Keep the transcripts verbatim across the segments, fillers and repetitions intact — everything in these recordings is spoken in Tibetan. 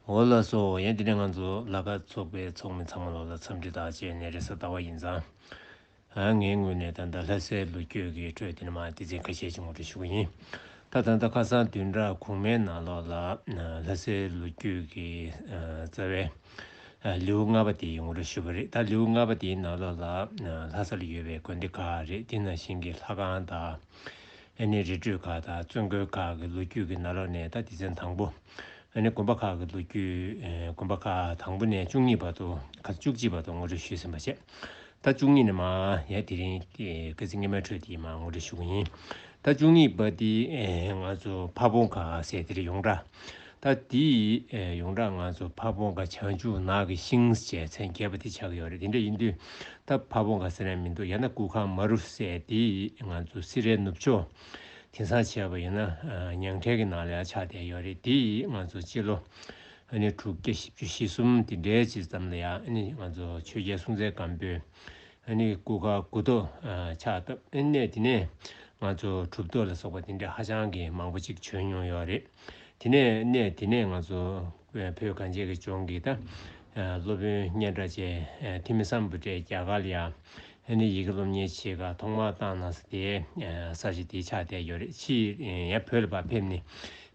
འོ་ལགས་སོ། ཡང་དེ་ནས་ང་ཚོ་ལ་ཁ་ཚོགས་པའི་ཚོགས་མི་ཚང་མ་ལོ་ལ་འཚམས་འདྲི་དང་བཅས་ནས་རེས་གཟའ་ཟླ་བ་ཡིན་ཙང་། ཨ་ངའི་ངོས་ནས་ད་ལྟ་ལྷ་སའི་ལོ་རྒྱུས་ཀྱི་ཁྲོད་དེ་ནས་མ་སྡེ་ཚན་ཁ་ཤས་ཅིག་ངོ་སྤྲོད་ཞུ་གི་ཡིན། ད་ད་ལྟ་ཁ་སང་བདུན་ཕྲག་གོང་མའི་ནང་ལོགས་ལ་ལྷ་སའི་ལོ་རྒྱུས་ཀྱི་རྩ་བའི་ལེའུ་ལྔ་པ་དེ་ངོ་སྤྲོད་ཞུས་པ་རེད། ད་ལེའུ་ལྔ་པ་དེའི་ནང་ལོགས་ལ་ལྷ་ས་ལ་ཡོད་པའི་དགོན་སྡེ་ཁག་རེད། དེ་ནང་བཞིན་གྱི་ལྷ་ཁང་དང་། ཨ་ནི་རི་ཁྲོད་ཁག་དང་བཙུན་དགོན་ཁག་གི་ལོ་རྒྱུས་ཀྱི་ནང་ལོགས་ནས་ད་སྡེ་ཚན་དང་པོ། ཨ་ནི་དགོན་པ་ཁག་གི་ལོ་རྒྱུས། ཨེ་དགོན་པ་ཁག་དང་པོ་ནས་བཅུ་གཉིས་བར་དུ། ཁ་བཅུ་གཅིག་བར་དུ་ངོ་སྤྲོད་ཞུས་ཟིན་པ་བྱས། ད་བཅུ་གཉིས་ནས་མར་ཡ་དེ་རིང་དེ་ཁ་སང་སྔོན་མའི་འཕྲོས་དེ་མར་ངོ་སྤྲོད་ཞུ་གི་ཡིན། ད་བཅུ་གཉིས་པ་དེ་ཨེ་ང་ཚོ་ཕ་བོང་ཁ་ཟེར་དེ་རེད། ཡོངས་གྲགས། ད་དེ་ཡི་ཨེ་ཡོངས་གྲགས་ང་ཚོ་ཕ་བོང་ཁ་བྱང་ཆུབ་ནགས་ཀྱི་ཤིང་ཞེས་མཚན་རྒྱས་པ་དེ་ཆགས་ཀྱི་ཡོད་རེད། དེ་འདྲ་ཡིན་དུས། ད་ཕ་བོང་ཁ་ཟེར་ན་མི་འདུག་ཡང་ན་སྐུ་ཁང་མ་རུ་ཟེར་དེ་ང་ཚོ་སེ་རའི་ནུབ་ཕྱོགས། དེང་སང་བྱས་པ་ཡིན་ན་ཨ་ཉང་བྲན་གྱི་ནང་ལ་ཡང་ཆགས་བསྡད་ཡོད་རེད། དེ་ང་ཚོ་སྤྱི་ལོ་ཨ་ནི་དྲུག་བརྒྱ་བཞི་བཅུ་ཞེ་གསུམ་དེ་འདྲའི་ཅིག་ཙམ་ལ་ཡང་ཨ་ནི་ང་ཚོ་ཆོས་རྒྱལ་སྲོང་བཙན་སྒམ་པོའི་ཨ་ནི་སྐུ་ཁང་དགུ་ཐོག་ཨ་ཆགས་སྟབས། ཨ་ནི་གནས་དེ་ནས་ང་ཚོ་གྲུབ་ཐོབ་ལ་སོགས་པ་དེ་འདྲ་ཧ་ཅང་གི་མང་པོ་ཅིག་བྱོན་མྱོང་ཡོད་རེད། དེ་ནས་གནས་དེ་ནས་ང་ཚོ་བོད་གངས་ཅན་གྱི་ལྗོངས་ཀྱི་ད་སློབ་དཔོན་སྙན་གྲགས་ཅན་ཐོན་མི་སམ་བྷོ་ཊས་རྒྱ་གར་ལ་ཡང་ཨ་ནི་ཡི་གེ་སློབ་གཉེར་བྱེད་ག་ཐོག་མར་བཏང་གནང་ས་དེ་ས་གཞི་དེ་ཆགས་བསྡད་ཡོད་རེད། ཕྱིས་ཡང་བོད་ལ་ཕར་ཕེབས་ནས་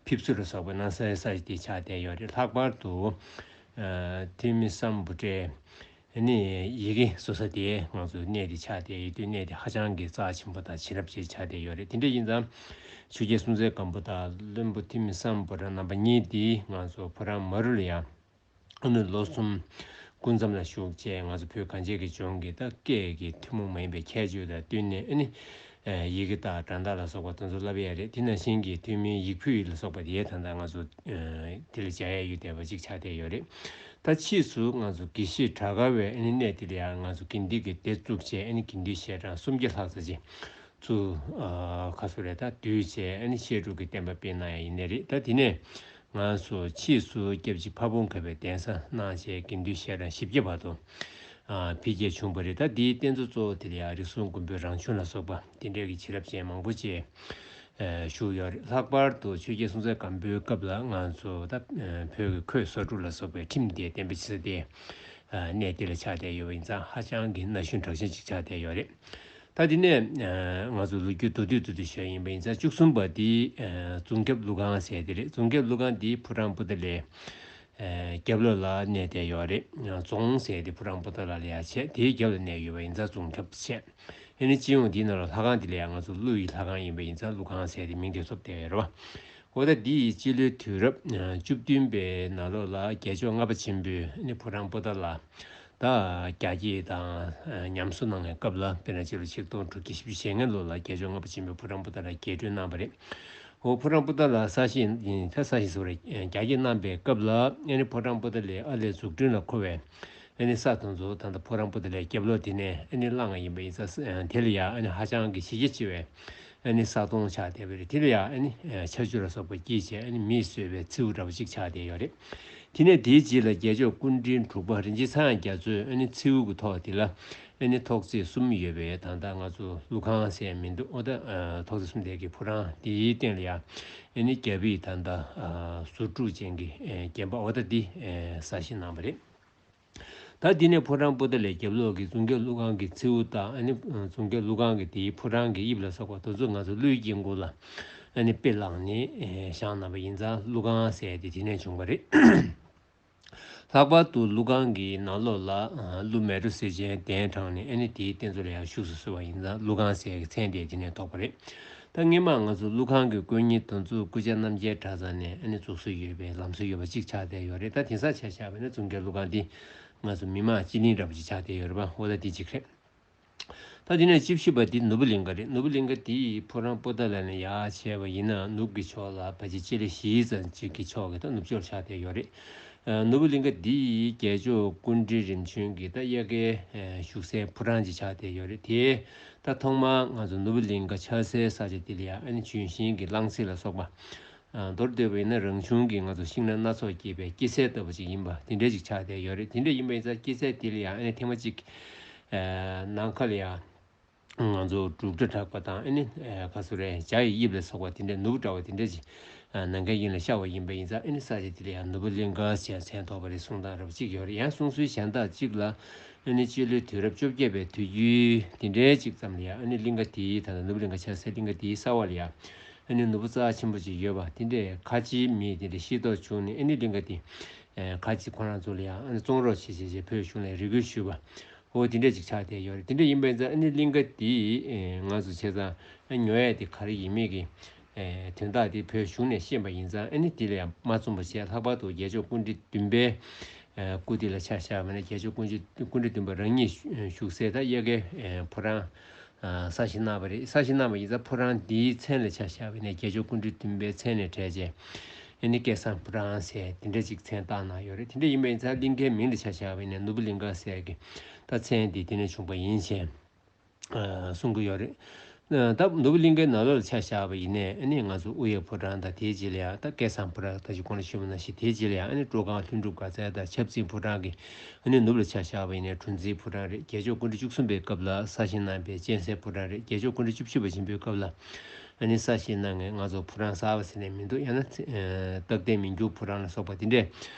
ཕེབས་བསུ་ལ་སོགས་པ་གནང་སའི་ས་གཞི་དེ་ཆགས་བསྡད་ཡོད་རེད། ལྷག་པར་དུ་ཐོན་མི་སམ་བྷོ་ཊས་ཨ་ནི་ཡི་གེ་བཟོ་ས་དེ་ང་ཚོ་གནས་དེ་ཆགས་བསྡད་ཡོད་དུས། གནས་དེ་ཧ་ཅང་གི་རྩ་ཆེན་པོ་དང་བྱིན་རླབས་ཅན་ཆགས་བསྡད་ཡོད་རེད། དེ་འདྲ་ཡིན་ཙང་ཆོས་རྒྱལ་སྲོང་བཙན་སྒམ་པོ་དང་བློན་པོ་ཐོན་མི་སམ་བྷོ་ཊ་རྣམ་པ་གཉིས་དེ་ང་ཚོ་ཕོ་བྲང་མ་རུ་ལ་ཡང་ཨ་ནི་ལོ་གསུམ་སྐུ་མཚམས་ལ་བཞུགས་བྱས། ང་ཚོ་བོད་གངས་ཅན་གྱི་ལྗོངས་ཀྱི་ད་སྐད་ཀྱི་ཐུན་མོང་མ་ཡིན་པའི་ཁྱད་ཆོས་དང་བསྟུན་ནས་ཨ་ནི་ཡི་གེ་དང་འགྲམ་ཏོག་ལ་སོགས་པ་དེ་ཚོ་བསླབ་ཡ་རེད། དེ་ནང་བཞིན་གྱི་ཐོན་མིའི་ཡིག་ཕུད་ལ་སོགས་པ་དེ་ད་ལྟ་ང་ཚོ་དེ་ལ་མཇལ་ཡ་ཡོད་བསྡད་པ་ཅིག་ཆགས་བསྡད་ཡོད་རེད། ད་ཕྱིས་སུ་ང་ཚོ་དགེ་བཤེས་གྲགས་དཀར་བས་ཨ་ནི་གནས་དེ་ལ་ཡང་ང་ཚོ་དགེ་འདུན་གྱི་སྡེ་བཙུགས་བྱས། ཨ་ནི་དགེ་འདུན་ཞལ་གྲངས་སུམ་བརྒྱ་ལྷག་ཙམ་ཅིག་ཚུར་ཁ་སོ་རེ་ད་བསྡུས་བྱས། ཨ་ནི་བཤད་སྒྲུབ་ཀྱི་བསྟན་པ་སྤེལ་གནང་ཡ་ཡིན་ནི་རེད། ད་དེ་ནས་ང་ཚོ་ཕྱིས་སུ་སྐྱབས་རྗེ་ཕ་བོང་ཁ་པའི་གདན་ས་གནང་བྱས་དགེ་འདུན་ཞལ་གྲངས་བཞི་བརྒྱ་བར་དུ་འཕེལ་རྒྱས་བྱུང་བ་རེད། ད་དེའི་རྟེན་གཙོ་གཙོ་བོ་དེ་ལ་ཡང་རིགས་གསུམ་མགོན་པོའི་རང་བྱུང་ལ་སོགས་པ་དེ་འདྲའི་གི་བྱིན་རླབས་ཅན་མང་པོ་ཅིག་བཞུགས་ཡོད་རེད། ལྷག་པར་དུ་ཆོས་རྒྱལ་སྲོང་བཙན་སྒམ་པོའི་སྐབས་ལ་ང་ཚོ་ད་བོད་ཀྱི་ཁོད་སོར་དྲུག་ལ་སོགས་པའི་ཁྲིམས་དེ་བསྟན་པའི་ཆེ་ས་དེ་གནས་དེ་ལ་ཆགས་བསྡད་ཡོད་པ་ཡིན་ཙང་ཧ་ཅང་གི་ན་གཞོན་གྲགས་ཅན་ཅིག་ཆགས་བསྡད་ཡོད་རེད། ད་དེ་ནས་ང་ཚོ་ལོ་རྒྱུས་མདོར་བསྡུས་མདོར་བསྡུས་ཞུ་ཡ་ཡིན་པ་ཡིན་ཙང་བཅུ་གསུམ་པ་དེ་རྫོང་རྒྱབ་ཀླུ་ཁང་ཟེར་དེ་རེད། རྫོང་རྒྱབ་ཀླུ་ཁང་དེ་ཕོ་བྲང་པོ་ཏ་ལའི་རྒྱབ་ལོགས་ལ་གནས་བསྡད་ཡོད་རེད། རྫོང་ཟེར་དེ་ཕོ་བྲང་པོ་ཏ་ལ་ལ་ཡ་བྱས། དེའི་རྒྱབ་ལ་གནས་ཡོད་པ་ཡིན་ཙང་རྫོང་རྒྱབ་བྱས། ཨ་ནི་སྤྱི་ཡོངས་དེའི་ནང་ལ་ལྷ་ཁང་དེ་ལ་ཡང་ང་ཚོ་ཀླུ་ཡི་ལྷ་ཁང་ཡིན་པ་ཡིན་ཙང་ཀླུ་ཁང་ཟེར་དེ་མིང་དེ་ཐོབ་བསྡད་ཡོད་རེད་བ། འོ་ད་འདི་ཡི་སྤྱི་ལོའི་དུས་རབས་བཅུ་བདུན་པའི་ནང་ལོགས་ལ་རྒྱལ་མཆོག་ལྔ་པ་ཆེན་པོས་ཨ་ནི་ཕོ་བྲང་པོ་ཏ་ལ་ད་རྒྱ་སྐྱེད་དང་ཉམས་གསོ་གནང་བའི་སྐབས་ལ། དཔེར་ན་སྤྱི་ལོ་ཆིག་སྟོང་དྲུག་བརྒྱ་བཞི་བཅུ་ཞེ་ལྔ་ལོ་ལ་རྒྱལ་མཆོག་ལྔ་པ་ཆེན་པོས་ཕོ་བྲང་པོ་ཏ་ལ་རྒྱས་སྐྲུན་གནང་བ་རེད། འོ་ཕོ་བྲང་པོ་ཏ་ལ་གསར་བཞེངས་ཡིན། ད་གསར་བཞེངས་སོ་རེད། རྒྱ་སྐྱེད་གནང་པའི་སྐབས་ལ་ཨ་ནི་ཕོ་བྲང་པོ་ཏ་ལའི་ཨར་ལས་འཛུགས་སྐྲུན་ལ་མཁོ་བའི་ཨ་ནི་ས་དེ་ཚོ་ད་ལྟ་ཕོ་བྲང་པོ་ཏ་ལའི་རྒྱབ་ལོགས་དེ་ནས་ཨ་ནི་བླངས་པ་ཡིན་པ་ཡིན་ཙང་། དེ་ལ་ཡང་ཨ་ནི་ཧ་ཅང་གི་གཞི་རྒྱ་ཆེ་བའི་ཨ་ནི་ས་དོང་ཆགས་བསྡད་པ་རེད། དེ་ལ་ཡང་ཨ་ནི་ཆར་ཆུ་ལ་སོགས་པ་སྐྱེལ་བྱས་ཨ་ནི་མེ་གསོད་པའི་མཚེའུ་འདྲ་བོ་ཅིག་ཆགས་བསྡད་ཡོད་རེད། དེ་ནས་དེའི་རྗེས་ལ་རྒྱལ་མཆོག་སྐུ་ཕྲེང་དྲུག་པ་རིན་ཆེན་ཚངས་དབྱངས་རྒྱ་མཚོས་ཨ་ནི་མཚེའུ་གི་ཐོག་དེ་ལ་ཨ་ནི་ཐོག་བརྩེགས་གསུམ་ཡོད་པའི་ད་ལྟ་ང་ཚོ་ཀླུ་ཁང་ཟེར་མི་འདུག་འོ་ད་ཐོག་བརྩེགས་གསུམ་དེ་གི་ཕོ་བྲང་དེའི་སྟེང་ལ་ཡང་ཨ་ནི་རྒྱ་བོད་ད་ལྟ་ཟུར་དྲུག་ཅན་གྱི་བརྒྱན་པ་འོ་ད་འདི་གསར་བཞེངས་གནང་བ་རེད། ད་འདི་ནས་ཕོ་བྲང་པོ་ཏ་ལའི་རྒྱབ་ལོགས་ཀྱི་རྫོང་རྒྱབ་ཀླུ་ཁང་གི་མཚེའུ་དང་། ཨ་ནི་རྫོང་རྒྱབ་ཀླུ་ཁང་གི་དེའི་ཕོ་བྲང་གི་དབྱིབས་ལ་སོགས་པ་དེ་ཚོ་ང་ཚོ་ཀླུའི་དཀྱིལ་འཁོར་ལ་ཨ་ནི་དཔེ་བླངས་ནས་བཞེངས་གནང་བ་ཡིན་ཙང་ཀླུ་ཁང་ཟེར་དེ་དེ་ནས་བྱུང་བ་རེད། ལྷག་པར་དུ་ཀླུ་ཁང་གི་ནང་ལོགས་ལ་ཀླུ་མེ་རུ་རྩེ་ཆེན་གདན་དྲངས་ནས་ཨ་ནི་དེའི་རྟེན་གཙོ་ལ་ཡང་བཞུགས་སུ་གསོལ་བ་ཡིན་ཙང་ཀླུ་ཁང་ཟེར་གྱི་མཚན་དེ་དེ་ནས་ཐོགས་པ་རེད། ད་སྔོན་མ་ང་ཚོ་ཀླུ་ཁང་གི་དཀོན་གཉེར་དེ་ཚོ་སྐུ་བཅར་རྣམ་རྒྱལ་གྲྭ་ཚང་ནས་ཨ་ནི་བཙུགས་སྲོལ་ཡོད་པའི་ལམ་སྲོལ་ཡོད་པ་གཅིག་ཆགས་བསྡད་ཡོད་རེད། ད་དེང་སང་ཆ་བཞག་པ་ན་རྫོང་རྒྱབ་ཀླུ་ཁང་འདི་ང་ཚོ་མི་མང་སྤྱི་གླིང་འདྲ་པོ་ཅིག་ཆགས་བསྡད་ཡོད་རེད་པ། འོ་ད་འདི་གཅིག་རེད། ད་དེ་ནས་བཅུ་བཞི་པ་འདི་ནོར་བུ་གླིང་ག་རེད། ནོར་བུ་གླིང་ག་འདི་ཕོ་བྲང་པོ་ཏ་ལ་ནས་ཡར་བྱས་པ་ཡིན་ན་ནུབ་ཀྱི་ཕྱོགས་ལ་ཕལ་ཆེར་སྤྱི་ལེ་བཞི་ཙམ་ཅིག་གི་ཕྱོགས་ཀྱི་ད་ནུབ་ཕྱོགས་ཆགས་བསྡད་ཡོད་རེད། ནོར་བུ་གླིང་ག་འདི་རྒྱལ་མཆོག་སྐུ་ཕྲེང་རིམ་བྱོན་གྱི་ད་དབྱར་ཁའི་བཞུགས་སའི་ཕོ་བྲང་ཅིག་ཆགས་བསྡད་ཡོད་རེད། དེ་ད་ཐོག་མར་ང་ཚོ་ནོར་བུ་གླིང་ག་ཆགས་སའི་ས་ཆ་དེ་ལ་ཡང་ཨ་ནི་ལྗོན་ཤིང་གི་གླང་རྩེ་ལ་སོགས་པ། མདོར་བསྡུས་པ་ཡིན་ན་རང་བྱུང་གི་ང་ཚོ་ཤིང་སྣ་སྣ་ཚོགས་སྐྱེས་པའི་སྐྱེད་ཚལ་ལྟ་བུ་ཅིག་ཡིན་པ་དེ་འདྲ་ཅིག་ཆགས་བསྡད་ཡོད་རེད། དེ་འདྲ་ཡིན་པ་ཡིན་ཙང་སྐྱེད་ཚལ་དེ་ལ་ཡང་ཨ་ནི་ཐེངས་མ་གཅིག་ནམ་མཁའ་ལ་ཡང་ང་ཚོ་འབྲུག་སྒྲ་གྲགས་པ་དང་། ཨ་ནི་ག་ཚོད་རེད། འཇའ་ཡི་དབྱིབས་ལ་སོགས་པ་དེ་འདྲ་ནོར་བུ་འདྲ་བ་དེ་འདྲ་ཅིག་ ནམ་མཁའི་དབྱིངས་ལ་ཤར་བ་ཡིན་པ་ཡིན་ཙང་ཨ་ནི་ས་ཆ་དེ་ལ་ཡང་ནོར་བུ་གླིང་ག་ཞེས་མཚན་ཐོགས་པ་རེད་གསུང་སྟངས་འདྲ་པོ་གཅིག་ཡོད་རེད། ཡང་གསུང་སྲོལ་གཞན་དག་གཅིག་ལ་ཨ་ནི་སྤྱི་ལོའི་དུས་རབས་བཅོ་བརྒྱད་པའི་དུས་རྒྱུན་དེ་འདྲའི་གཅིག་ཙམ་ལ་ཡང་ཨ་ནི་གླིང་ག་དེའི་ད་ལྟ་ནོར་བུ་གླིང་ག་ཆགས་སའི་གླིང་ག་དེའི་ས་བ་ལ་ཡང་ཨ་ནི་ནོར་བུ་རྩ་ཆེན་པོ་ཅིག་ཡོད་པ་དེ་འདྲའི་ཁ་ཆེའི་མི་དེ་འདྲ་ཤེས་རྟོགས་བྱུང་ནས་ཨ་ནི་གླིང་ག་དེ་ཁ་ཆེ་ཁོ་རང་ཚོ་ལ་ཡང་ཨ་ནི་བཙོང་རོགས་བྱེད་བྱེད་བྱེད་བོད་གཞུང་ལ་རེ་སྐུལ་ཞུས་པ། འོ་དེ་འདྲས་ཅིག་ཆགས་བསྡད་ཡོད་རེད། དེ་འདྲས་ཡིན་པ་ཡིན་ཙང་ཨ་ནི་གླིང་ག་དེ་ཨེ་ང་ཚོ་བྱས་ཙང་ཨ་ཉོ་ཡས་དེ་ག་རེ་ཡིན་མིན་གྱི་ཨེ་དོན་དག་དེ་བོད་གཞུང་ནས་ཤེས་པ་ཡིན་ཙང་ཨ་ནི་དེ་ལ་ཡང་མ་བཙུམ་པ་བྱས། ལྷག་པར་དུ་རྒྱལ་མཆོག་སྐུ་ཕྲེང་བདུན་པའི་ཨེ་སྐུ་དེ་ལ་ཆ་བཞག་པ་ན་རྒྱལ་མཆོག་སྐུ་ཕྲེང་སྐུ་ཕྲེང་བདུན་པ་རང་ཉིད་བཞུགས་སའི་ད་དབྱར་ཁའི་ཨེ་ཕོ་བྲང་ཨ་གསར་བཞེངས་གནང་བ་རེད། གསར་བཞེངས་གནང་བ་ཡིན་ཙང་ཕོ་བྲང་འདིའི་མཚན་ལ་ཆ་བཞག་པ་ཡིན་ན་རྒྱལ་མཆོག་སྐུ་ཕྲེང་བདུན་པའི་མཚན་ནས་བྲལ་རྗེས་ཨ་ནི་སྐལ་བཟང་ཕོ་བྲང་ཟེར་དེ་འདྲ་ཅིག་མཚན་བཏགས་གནང་ཡོད་རེད། དེ་འདྲ་ཡིན་པ་ཡིན་ཙང་གླིང་གའི་མིང་ལ་ཆ་བཞག་པ་ཡིན་ན་ནོར་བུ་གླིང་ག་ཟེར་གྱི་ད་མཚན་འདི་དེ་ནས་བྱུང་བ་ཡིན་ཞེས་ཨ་གསུང་གི་ཡོད་རེད། ཨ་ད་ནོར་བུ་གླིང་གའི་ནང་ལོགས་ལ་ཆ་བཞག་པ་ཡིན་ནའི་ཨ་ནི་ང་ཚོ་དབུ་ཡ་ཕོ་བྲང་དང་དེའི་རྗེས་ལ་ཡང་ད་སྐལ་བཟང་ཕོ་བྲང་ད་ཅིག་གོང་ལ་ཞུས་པ་ནང་བཞིན་དེའི་རྗེས་ལ་ཡང་ཨ་ནི་སྤྲོ་ཁང་ལྷུན་གྲུབ་དགའ་ཚལ་དང་ཆབ་སྲིད་ཕོ་བྲང་གི་ཨ་ནི་ནུབ་ལ་ཆ་བཞག་པ་ཡིན་ནའི་གྲུ་འཛིན་ཕོ་བྲང་རེད། རྒྱལ་མཆོག་སྐུ་ཕྲེང་བཅུ་གསུམ་པའི་སྐབས་ལ་གསར་བཞེངས་གནང་པའི་སྤྱན་གསལ་ཕོ་བྲང་རེད། རྒྱལ་མཆོག་སྐུ་ཕྲེང་བཅུ་བཞི་པ་ཆེན་པོའི་སྐབས་ལ་ཨ་ནི་གསར་བཞེངས་གནང་མཁན་ང་ཚོ་ཕོ་བྲང་གསར་པ་ཟེར་ནས་མི་འདུག་ཡང་ན་ཚེ་ཨ་རྟག་བརྟན་མི་འགྱུར་ཕོ་བྲང་ལ་སོགས་པ་དེ་འདྲས་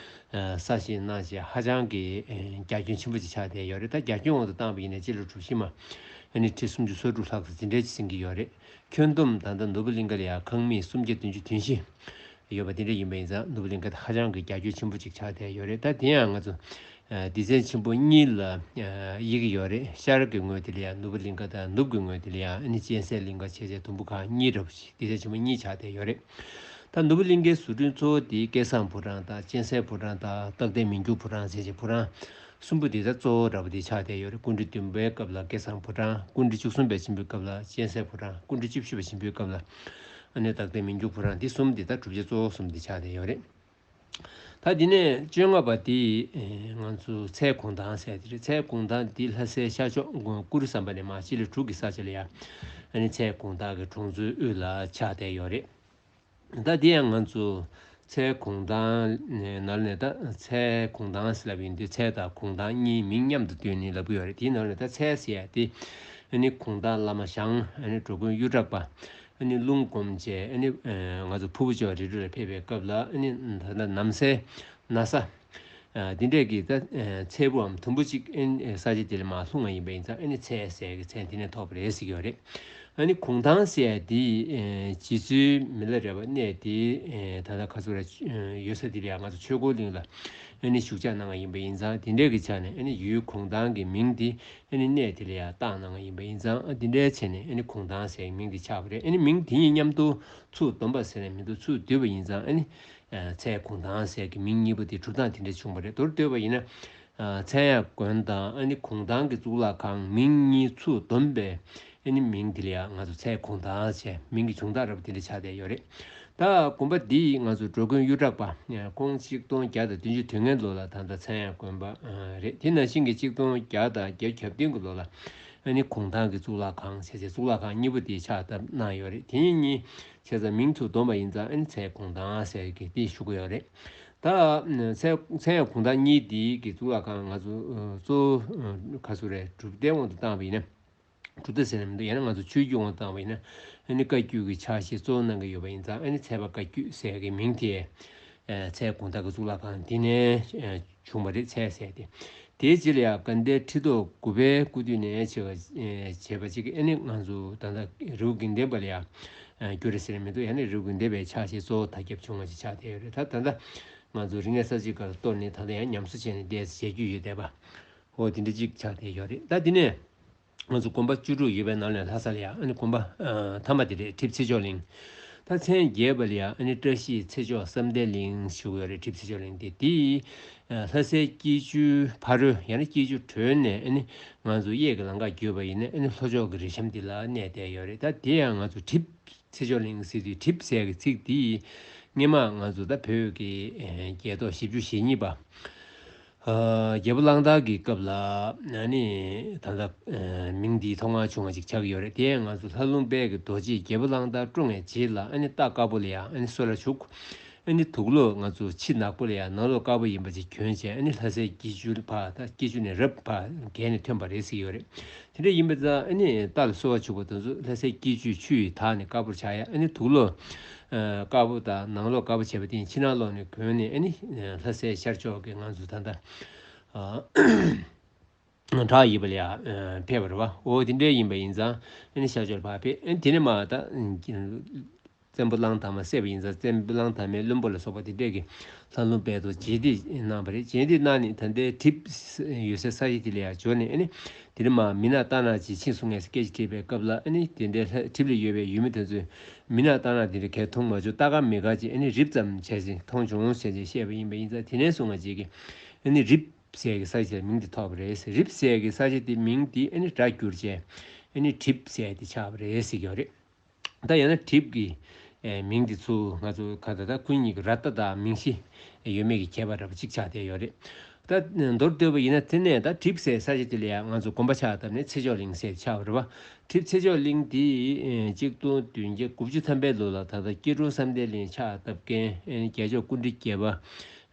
ཨ་གསར་བཞེངས་གནང་བྱས་ཧ་ཅང་གི་ཨ་རྒྱ་ཁྱོན་ཆེན་པོ་ཅིག་ཆགས་བསྡད་ཡོད་རེད། ད་རྒྱ་ཁྱོན་དབང་དུ་བཏང་བ་ཡིན་ན་སྤྱི་ལོ་གྲུ་བཞི་མ་ཨ་ནི་ཁྲི་སུམ་ཅུ་སོ་དྲུག་ལྷག་ཙམ་དེ་འདྲས་ཅིག་ཟིན་གྱི་ཡོད་རེད། ཁྱོན་བསྡོམས་ད་ལྟ་ནོར་བུ་གླིང་ག་ལ་ཡང་ཁང་མིག་སུམ་བརྒྱ་བདུན་ཅུ་དོན་བཞི་ཡོད་པ་དེ་འདྲ་ཡིན་པ་ཡིན་ཙང་ནོར་བུ་གླིང་ག་དེ་ཧ་ཅང་གི་རྒྱ་ཁྱོན་ཆེན་པོ་ཅིག་ཆགས་བསྡད་ཡོད་རེད། ད་དེ་ཡང་ང་ཚོ་ཨ་སྡེ་ཚན་ཆེན་པོ་གཉིས་ལ་ཨ་དབྱེ་གི་ཡོད་རེད། ཤར་གྱི་ངོས་དེ་ལ་ཡང་ནོར་བུ་གླིང་ག་དང་ནུབ་ཀྱི་ངོས་དེ་ལ་ཡང་ཨ་ནི་སྤྱན་གསལ་གླིང་ག་བྱས་རྗེས་དུམ་བུ་ཁག་གཉིས་འདྲ་པོ་ཞིག་སྡེ་ཚན་ཆེན་པོ་གཉིས་ཆགས་བསྡད་ཡོད་རེད། ད་ནོར་བུ་གླིང་གའི་བཟོ་སྐྲུན་གཙོ་བོ་དེ་སྐལ་བཟང་ཕོ་བྲང་དང་སྤྱན་གསལ་ཕོ་བྲང་དང་རྟག་བརྟན་མི་འགྱུར་ཕོ་བྲང་ཟེར་བྱས་ཕོ་བྲང་གསུམ་པོ་དེ་ད་གཙོ་བོ་འདྲ་པོ་དེ་ཆགས་བསྡད་ཡོད་རེད། སྐུ་ཕྲེང་བདུན་པའི་སྐབས་ལ་སྐལ་བཟང་ཕོ་བྲང་། སྐུ་ཕྲེང་བཅུ་གསུམ་པའི་ཆེན་པོའི་སྐབས་ལ་སྤྱན་གསལ་ཕོ་བྲང་། སྐུ་ཕྲེང་བཅུ་བཞི་པའི་ཆེན་པོའི་སྐབས་ལ་ཨ་ནི་རྟག་བརྟན་མི་འགྱུར་ཕོ་བྲང་། འདི་གསུམ་འདི་ད་གྲུབ་ཆ་གཙོ་བོ་གསུམ་འདི་ཆགས་བསྡད་ཡོད་རེད། ད་འདི་ནས་བཅོ་ལྔ་པ་འདི་ཨེ་ང་ཚོ་ཚལ་གུང་ཐང་ཟེར་དེ་རེད། ཚལ་གུང་ཐང་འདི་ལྷ་སའི་ཤར་ཕྱོགས་གུར་ཟམ་པ་ནས་མར་སྤྱི་ལེ་དྲུག་གི་ས་ཆ་ལ་ཡ་ཨ་ནི་ཚལ་གུང་ཐང་གི་གྲོང་ཚོའི་དབུས་ལ་ཆགས་བསྡད་ཡོད་རེད། ད་དེ་ཡང་ང་ཚོ་ཚལ་གུང་ཐང་ནང་ནས་ད་ཚལ་གུང་ཐང་ཟེར་ལབ་ཡོང་དུས་ཚལ་དང་གུང་ཐང་གཉིས་མིང་མཉམ་དུ་བཏོན་ནས་ལབ་ཀྱི་ཡོད་རེད། དེའི་ནང་ནས་ད་ཚལ་ཟེར་ཡ་དེ་ཨ་ནི་གུང་ཐང་བླ་མ་ཞང་ཨ་ནི་འགྲོ་མགོན་གཡུ་བྲག་པ་ཨ་ནི་ལུང་སྒོམ་བཅས་ཨ་ནི་ང་ཚོ་ཕུར་བུ་ལྗོངས་རི་ཁྲོད་ལ་ཕེབས་པའི་སྐབས་ལ་ཨ་ནི་ད་ལྟ་ནམ་སའི་ན་ས། ཨ་འདི་འདྲས་ཀྱི་ད་ཨ་ཚལ་བུའམ་དུམ་བུ་གཅིག་ཨ་ནི་ས་ཆ་དེ་ལ་མར་ལྷུང་བ་ཡིན་པ་ཡིན་ཙང་ཨ་ནི་ཚལ་ཟེར་གྱི་མཚན་དེ་ནས་ཐོགས་པ་རེད་ཟེར་གྱི་ཡོད་རེད། ཨ་ནི་གུང་ཐང་ཟེར་ཡ་དེ་ཨ་རྗེ་བཙུན་མི་ལ་རས་པ་གནས་དེ་ཨ་ད་ལྟ་ག་ཚོད་ར་ཡོད་ས་དེ་ལ་ཡང་ང་ཚོ་ཆོས་འཁོར་གླིང་ལ་ཨ་ནི་བཞུགས་ཕྱག་གནང་བ་ཡིན་པ་ཡིན་ཙང་དེ་འདྲས་ཀྱི་ཆ་ནས་ཨ་ནི་ཡུལ་གུང་ཐང་གི་མིང་དེ་ཨ་ནི་གནས་དེ་ལ་ཡང་བཏགས་གནང་བ་ཡིན་པ་ཡིན་ཙང་ཨ་དེ་འདྲའི་ཆ་ནས་ཨ་ནི་གུང་ཐང་ཟེར་མིང་དེ་ཆགས་པ་རེད། ཨ་ནི་མིང་དེ་གཉིས་མཉམ་དུ་ཚུར་བསྡོམས་པ་ཟེར་ནས་མི་འདུག་ཚུར་བསྡུས་པ་ཡིན་ཙང་ཨ་ནི། ཚལ་གུང་ཐང་ཟེར་གྱི་མིང་གཉིས་པོ་དེ་གྲུབ་སྟངས་དེ་འདྲ་བྱུང་བ་རེད། མདོར་བསྡུས་པ་ཡིན་ན། ཚལ་གཡང་དགོན་དང་ཨ་ནི་གུང་ཐང་གི་གཙུག་ལག་ཁང་མིང་གཉིས་ཚུར་བསྡོམས་པས་ཨ་ནི་མིང་དེ་ལ་ཡང་ང་ཚོ་ཚལ་གུང་ཐང་ཟེར་མིང་གི་བྱུང་སྟངས་འདྲ་པོ་དེ་འདྲ་ཆགས་བསྡད་ཡོད་རེད། ད་དགོན་པ་འདི་ང་ཚོ་འགྲོ་མགོན་གཡུ་བྲག་པ་ཁོང་གཅིག་སྟོང་བརྒྱ་དང་བདུན་ཅུ་དོན་ལྔའི་ལོ་ལ་ད་ལྟ་ཚལ་གཡང་དགོན་པ་རེད། དེ་ནང་བཞིན་གྱི་གཅིག་སྟོང་བརྒྱ་དང་བརྒྱད་ཅུ་གྱ་བདུན་གྱི་ལོ་ལ་ཨ་ནི་གུང་ཐང་གི་གཙུག་ལག་ཁང་ཟེར་ཚེ་གཙུག་ལག་ཁང་གཉིས་པོ་དེ་ཕྱག་བཏབ་གནང་ཡོད་རེད། དེ་གཉིས་བྱས་ཙང་མིང་ཚུར་བསྡོམས་པ་ཡིན་ཙང་ཨ་ནི་ཚལ་གུང་ཐང་ཟེར་གི་དེ་ཞུ་གི་ཡོད་རེད། ད་ཚལ་ཚལ་གུང་ཐང་གཉིས་དེ་གི་གཙུག་ལག་ཁང་ང་ཚོ་གཙོ་བོ་ག་ཚོད་རེད། གྲུབ་མཐའི་དབང་དུ་བཏང་བ་ཡིན་ན། གྲུབ་མཐའ་ཟེར་ན་མི་འདུག་ཡང་ན་ང་ཚོ་ཆོས་བརྒྱུད་དབང་དུ་བཏང་བ་ཡིན་ན་ཨ་ནི་བཀའ་བརྒྱུད་ཀྱི་ཕྱག་བཞེས་གཙོ་བོ་གནང་གི་ཡོད་པ་ཡིན་ཙང་ཨ་ནི་ཚལ་པ་བཀའ་བརྒྱུད་ཟེར་གི་མིང་དེ་ཚལ་གུང་ཐང་གི་གཙུག་ལག་ཁང་དེ་ནས། བྱུང་བ་རེད། ཚལ་ཟེར་ཏེ། དེའི་རྗེས་ལ་ཡང་དགའ་ལྡན་ཁྲི་ཐོག་དགུ་པའི་སྐུ་དུས་ནས་བྱས་པ་བྱས་པ་ཅིག་ཨ་ནི་ང་ཚོ་ད་ལྟ་རི་བོ་དགེ་ལྡན་པ་ལ་ཡང་བསྒྱུར་རེད་ཟེར་ནས་མི་འདུག་ཡང་ན་རི་བོ་དགེ་ལྡན་པའི་ཕྱག་བཞེས་གཙོ་བོ་དར་ཁྱབ་བྱུང་བ་ཅིག་ཆགས་བསྡད་ཡོད་རེད། ད་ད་ལྟ་ང་ཚོ་རིག་གནས་གསར་བརྗེའི་སྐབས་ལ་གཏོར་ནས་ད་ལྟ་ཡང་ཉམས་གསོ་བྱས་ནས་བསྡད་བྱེད་རྒྱུ་ཡོད་བསྡད་པ། འོ་དེ་འདྲ་ཅིག་ཆགས་བསྡད་ཡོད་རེད། ད་དེ་ནས། ང་ཚོ་དགོན་པ་བཅུ་དྲུག་ཡོད་པའི་ནང་ལས་ལྷ་ས་ལ་ཡང་ཨ་ནི་དགོན་པ་ཨ་ཐ་མ་དེ་རེད། གྲིབ་ཚེ་མཆོག་གླིང་། ད་མཚན་བརྒྱད་པ་ལ་ཡང་ཨ་ནི་བཀྲ་ཤིས་ཚེ་མཆོག་བསམ་གཏན་གླིང་ཞུ་གི་ཡོད་རེད། གྲིབ་ཚེ་མཆོག་གླིང་དེ་དེ་ཨ་ལྷ་སའི་སྐྱིད་ཆུའི་ཕ་རོལ་ཡང་ན་སྐྱིད་ཆུ་བགྲོད་ནས་ཨ་ནི་ང་ཚོ་གཡས་ཀྱི་ལམ་ཁ་བརྒྱུད་པ་ཡིན་ན་ཨ་ནི་ལྷོ་ཕྱོགས་ཀྱི་རི་གཤམ་དེ་ལ་གནས་བསྡད་ཡོད་རེད། ད་དེ་ཡང་ང་ཚོ་གྲིབ་ཚེ་མཆོག་གླིང་ཟེར་དུས་གྲིབ་ཟེར་གི་ཚིག་དེ་སྔོན་མ་ང་ཚོ་ད་བོད་ཀྱི་ཨ་རྒྱལ་ཐོག་བཞི་བཅུ་ཞེ་གཉིས་པ། ཨ་རྒྱལ་པོ་གླང་དར་གྱི་སྐབས་ལ་ཨ་ནི་ད་ལྟ་ཨ་མིང་འདིའི་ཐོག་མར་བྱུང་བ་ཅིག་ཆགས་ཀྱི་ཡོད་རེད། དེ་ཡང་ང་ཚོ་ལྷ་ལུང་དཔལ་གྱི་རྡོ་རྗེས་རྒྱལ་པོ་གླང་དར་བཀྲོངས་པའི་རྗེས་ལ་ཨ་ནི་རྟ་དཀར་པོ་ལ་ཡང་ཨ་ནི་གསོལ་རས་བྱུག་ཨ་ནི་དུག་ལོག་ང་ཚོ་ཕྱི་ནག་པོ་ལ་ཡང་ནང་ལོགས་དཀར་པོ་ཡིན་པ་ཅིག་གྱོན་བྱས་ཨ་ནི་ལྷ་སའི་སྐྱིད་ཆུ་ཕར་ད་སྐྱིད་ཆུ་ནས་རབ་ཕར་བརྒལ་ནས་ཐོན་པ་རེད་ཟེར་གྱི་ཡོད་རེད། དེ་འདྲ་ཡིན་པ་ཙང་ཨ་ནི་རྟ་ལ་གསོལ་བ་བྱུག་པ་དེ་ཚོ་ལྷ་སའི་སྐྱིད་ཆུས་ཆུ་ཡིས་དག་ནས་དཀར་པོར་ཆགས་ཡ། ཨ་ནི་དུག་ལོག་ དཀར་པོ་དང་ནང་ལོགས་དཀར་པོ་བྱས་པ་དེ་ཕྱི་ནང་ལོགས་ནས་གོན་ནས་ཨ་ནི་ལྷ་སའི་ཤར་ཕྱོགས་ཀྱི་ང་ཚོ་ད་ལྟ་བྲག་ཡིབ་པ་ལ་ཡང་ཕེབས་པ་རེད་བ། འོ་དེ་འདྲ་ཡིན་པ་ཡིན་ཙང་ཨ་ནི་ཤར་ཕྱོགས་ལ་ཕར་ཕེབས། ཨ་ནི་དེ་ནས་མར་ད་བཙན་པོ་གླང་དར་མ་བསད་པ་ཡིན་ཙང་བཙན་པོ་གླང་དར་མའི་བློན་པོ་ལ་སོགས་པ་དེ་འདྲས་ཀྱི་ལྷ་ལུང་དཔལ་རྡོར་རྗེས་འདེད་གནང་བ་རེད། རྗེས་འདེད་གནང་ནས་ད་ལྟའི་གྲིབ་ཡོད་སའི་ས་གཞི་དེ་ལ་ཡང་འབྱོར་ནས་ཨ་ནི་དེ་ནས་མར་མི་ནག་རྟ་ནག་ཅིག་ཕྱིན་སོང་ངས་སྐད་ཆ་དྲིས་པའི་སྐབས་ལ་ཨ་ནི་དེ་འདྲའི་ལྷ་གྲིབ་ལ་ཡོད་པའི་ཡུལ་མི་དེ་ཚོས་མི་ནག་རྟ་ནག་དེ་འདྲ་གས་མཐོང་མ་བྱུང་། རྟ་དཀར་མི་དཀར་ཅིག་ཨ་ནི་རིབ་ཙམ་བྱས་ཅིག་མཐོང་བྱུང་ཟེར་ཅིག་བཤད་པ་ཡིན་པ་ཡིན་ཙང་དེ་ནས་བཟུང་ང་ཅིག་གིས་ཨ་ནི་རིབ་ཟེར་གྱི་ས་ཆའི་མིང་དེ་ཐོགས་པ་རེད། རིབ་ཟེར་གྱི་ས་ཆ་དེ་མིང་དེ་ཨ་ནི་སྒྲ་བསྒྱུར་བྱས་ཨ་ནི་གྲིབ་ཟེར་དེ་ཆགས་པ་རེད་ཟེར་གྱི་ཡོད་རེད། ད་ཡང་ན་གྲིབ་ཀྱི་ཨེ་མིང་དེ་ཚོ་ང་ཚོ་ག་ད་ད་སྐུ་ཉིད་ཀྱི་ར་ཏ་དང་མིང་གཞི་ཡོད་མེད་ཀྱི་ཁྱད་པར་འདྲ་པོ་གཅིག་ཆགས་བསྡད་ཡོད་རེད། ད་མདོར་བསྡུས་པ་ཡིན་ན་དེ་ནས་ད་གྲིབ་ཟེར་ས་ཆ་དེ་ལ་ཡང་ང་ཚོ་དགོན་པ་ཕྱག་བཏབ་ནས་ཚེ་མཆོག་གླིང་ཟེར་ཆགས་པ་རེད་བ། གྲིབ་ཚེ་མཆོག་གླིང་དེ་ཨེ་གཅིག་སྟོང་བདུན་བརྒྱ་དགུ་བཅུ་ཐམ་པའི་ལོ་ལ་ད་ལྟ་སྐྱེ་འགྲོ་བསམ་གཏན་གླིང་ཕྱག་བཏབ་མཁན་ཨེ་རྒྱལ་མཆོག་སྐུ་ཕྲེང་བརྒྱད་པ།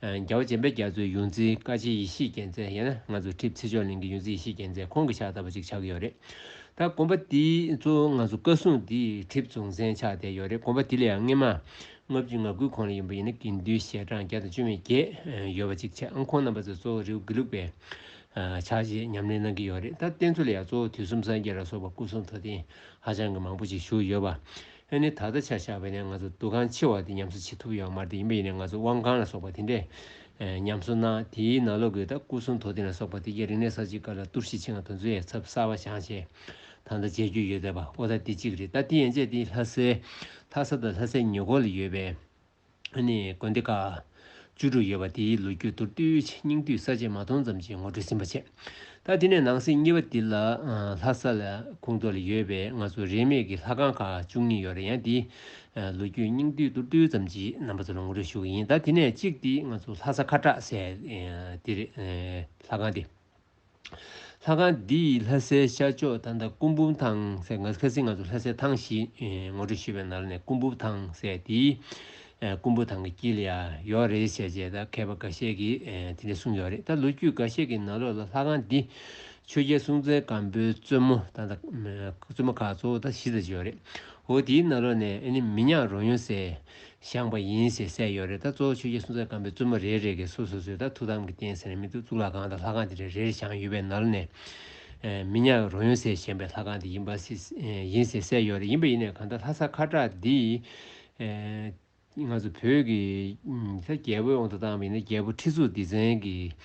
རྒྱལ་བ་བྱམས་པའི་རྒྱ་མཚོའི་ཡོངས་འཛིན་བཀའ་ཆེན་ཡེ་ཤེས་རྒྱལ་མཚན། ཡང་ན་ང་ཚོ་གྲིབ་ཚེ་མཆོག་གླིང་གི་ཡོངས་འཛིན་ཡེ་ཤེས་རྒྱལ་མཚན་ཁོང་གི་ཕྱག་བཏབ་པ་ཅིག་ཆགས་ཀྱི་ཡོད་རེད། ད་དགོན་པ་འདིའི་གཙོ་བོ་ང་ཚོ་བཀའ་སྲུང་འདི་གྲིབ་རྫོང་མཚན་ཆགས་བསྡད་ཡོད་རེད། དགོན་པ་འདི་ལ་ཡང་སྔོན་མ་ལྔ་བཅུ་ང་དགུའི་གོང་ལ་ཡིན་པ་ཡིན་ན་དགེ་འདུན་ཞལ་གྲངས་བརྒྱ་དང་བཅུ་མེད་བརྒྱད་ཡོད་པ་ཅིག་བྱས། ཨང་ཁོང་རྣམ་པ་ཚོས་གཙོ་བོ་རི་བོ་དགེ་ལུགས་པའི་ཕྱག་རྗེས་ཉམས་ལེན་གནང་གི་ཡོད་རེད། ད་རྟེན་གཙོ་ལ་ཡང་གཙོ་བོ་དུས་གསུམ་སངས་རྒྱས་ལ་སོགས་པ་སྐུ་གསུང་ཐུགས་རྟེན་ཧ་ཅང་གི་མང་པོ་ཅིག་བཞུགས་ཡོད་པ། ཨ་ནི་ད་ལྟ་ཆ་བཞག་པ་ཡིན་ན་ང་ཚོ་འདུ་ཁང་ཆེ་བ་དེ་ཉམས་གསོ་བྱེད་ཐུབ་ཡོད་མ་རེད། ཡིན་པ་ཡིན་ན་ང་ཚོ་དབང་ཁང་ལ་སོགས་པ་དེ་འདྲས་ཨེ་ཉམས་གསོ་གནང་། དེའི་ནང་ལོགས་ཀྱི་ད་སྐུ་གསུང་ཐུགས་རྟེན་ལ་སོགས་པ་དེ་གའི་རིག་གནས་གསར་བརྗེའི་སྐབས་ལ་གཏོར་བཤིག་ཕྱིན་པ་དེ་ཚོ་ཡང་ཚབ་གསར་པ་བཞེངས་བྱས་ད་ལྟ་མཇལ་རྒྱུ་ཡོད་བསྡད་པ། ཨོ་ད་དེ་གཅིག་རེད། ད་དེ་ཡན་ཆད་དེ་ལྷ་སའི་ལྷ་ས་དང་ལྷ་སའི་ཉེ་འཁོར་ལ་ཡོད་པའི་ཨ་ནི་དགོན་སྡེ་ཁག་བཅུ་དྲུག་ཡོད་པ་དེའི་ལོ་རྒྱུས་མདོར་བསྡུས་ཆེ་སྙིང་བསྡུས་ས་བཅད་མ་མཐོང་ཙམ་ཞིག་ངོ་སྤྲོད་ཟིན་པ་བྱས། ད་དེ་ནས་ནང་གསེས་གཉིས་པ་འདི་ལ་ཨ་ལྷ་ས་ལ་ཁོངས་གཏོགས་ལ་ཡོད་པའི་ང་ཚོ་རིས་མེད་ཀྱི་ལྷ་ཁང་ཁག་བཅུ་གཉིས་ཡོད་རེད། ཡང་འདིའི་ཨ་ལོ་རྒྱུས་སྙིང་བསྡུས་མདོར་བསྡུས་ཙམ་ཞིག་རྣམ་པ་ཚོ་ལ་ངོ་སྤྲོད་ཞུ་གི་ཡིན། ད་དེ་ནས་གཅིག་འདི་ང་ཚོ་ལྷ་ས་ཁ་བྲག་ཟེར་ཨ་འདི་རེད། ཨ་ལྷ་ཁང་འདི། ལྷ་ཁང་འདི་ཡི་ལྷ་སའི་ཤར་ཕྱོགས་ད་ལྟ་སྐུ་འབུམ་ཐང་ཟེར། ང་ཁ་སང་ང་ཚོ་ལྷ་སའི་ཐང་བཞི་ཨེ་ངོ་སྤྲོད་ཞུས་པའི་ནང་ནས་སྐུ་འབུམ་ཐང་ཟེར་དེའི་ཨེ་སྐུ་འབུམ་ཐང་གི་དཀྱིལ་ལ་ཡང་ཡོད་རེད་ཟེར་བྱས་ད་མཁས་པ་འགའ་ཤས་ཀྱིས་ཨེ་དེ་འདྲ་གསུངས་ཡོད་རེད། ད་ལོ་རྒྱུས་འགའ་ཤས་ཀྱི་ནང་ལོགས་ལ་ལྷ་ཁང་འདི་ཆོས་རྒྱལ་སྲོང་བཙན་སྒམ་པོའི་བཙུན་མོ་ད་ལྟ་བཙུན་མོ་ཁག་གཙོ་བོ་ད་བཞི་ཙམ་ཅིག་ཡོད་རེད། འོ་དེའི་ནང་ལོགས་ནས་ཨ་ནི་མི་ཉག་རོལ་དབྱངས་ཟེར་བཞེངས་པ་ཡིན་ཟེར་གསལ་ཡོད་རེད། ད་གཙོ་བོ་ཆོས་རྒྱལ་སྲོང་བཙན་སྒམ་པོའི་བཙུན་མོ་རེ་རེ་གིས་སོ་སོ་སོའི་ད་ཐུགས་དམ་གྱི་རྟེན་ཟེར་ནས་མི་འདུག་གཙུག་ལག་ཁང་དང་ལྷ་ཁང་དེ་རེ་རེ་བཞེངས་ཡོད་པའི་ནང་ནས་ཨེ་མི་ཉག་རོལ་དབྱངས་ཟེར་བཞེངས་པའི་ལྷ་ཁང་དེ་ཡིན་པ་སི་ཨེ་ཡིན་ཟེར་གསལ་ཡོད་རེད། ཡིན་པ་ཡིན་ནའི་གང་ལྟར་ལྷ་ས་ཁ་བྲག་འདི་ཨེ་ང་ཚོ་བོད་ཀྱི་ཨུམ་ད་རྒྱལ་པོའི་དབང་དུ་བཏང་བ་ཡིན་ན་རྒྱལ་པོ་ཁྲི་གཙུག་ལྡེ་བཙན་གྱིས་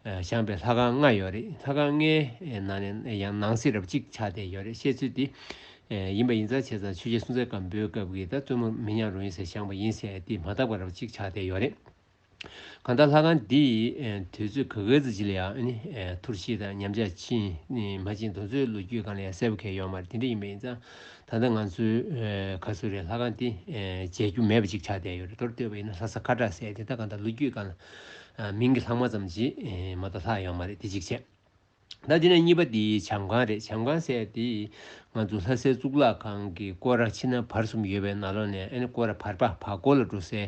ཨ་བཞེངས་པའི་ལྷ་ཁང་ལྔ་ཡོད་རེད། ལྷ་ཁང་ལྔའི་ནང་ནས་ཡང་ནང་གསེས་རབ་གཅིག་ཆགས་བསྡད་ཡོད་རེད། བཤད་ཚུལ་འདི་ཡིན་པ་ཡིན་ཙང་བྱས་ཙང་ཆོས་རྒྱལ་སྲོང་བཙན་སྒམ་པོའི་སྐབས་ཀྱི་ད་བཙུན་མོ་མི་ཉག་རོལ་དབྱངས་ཟེར་བཞེངས་པ་ཡིན་ཟེར་འདི་མ་དག་པ་རབ་གཅིག་ཆགས་བསྡད་ཡོད་རེད། གང་ལྟར་ལྷ་ཁང་འདི་ཡི་དུས་ཚོད་ག་ག་ཙམ་ཅིག་ལ་ཡང་ཨ་ནི་འཐོར་ཞིག་དང་ཉམས་ཆག་ཕྱིན་མ་ཕྱིན་དེ་ཚོའི་ལོ་རྒྱུས་སྒང་ལ་ཡང་གསལ་པོ་གང་ཡང་ཡོད་མ་རེད། དེ་འདྲ་ཡིན་པ་ཡིན་ཙང་ད་ལྟ་ང་ཚོའི་ག་ཚོད་རེད་ལྷ་ཁང་འདི་མཇལ་རྒྱུ་མེད་པ་ཅིག་ཆགས་བསྡད་ཡོད་རེད། མདོར་བསྡུས་པ་ཡིན་ན་ལྷ་ས་ཁ་བྲག་ཟེར་དེ་ད་གང་ལྟར་ལོ་རྒྱུས་སྒང་ལ། ཨ་མིང་གི་ལྷག་མ་ཙམ་ཅིག་ཨེ་མ་གཏོགས་ལྷག་ཡོད་མ་རེད། དེ་གཅིག་བྱས། ད་དེ་ནས་གཉིས་པ་དེ་བྱམས་ཁང་རེད། བྱམས་ཁང་ཟེར་དེ་ང་ཚོ་ལྷ་སའི་གཙུག་ལག་ཁང་གི་སྐོར་ར་ཕྱི་ནང་བར་གསུམ་ཡོད་པའི་ནང་ལོགས་ནས་ཨ་ནི་སྐོར་ར་བར་པ་བར་སྐོར་ལ་འགྲོ་སའི་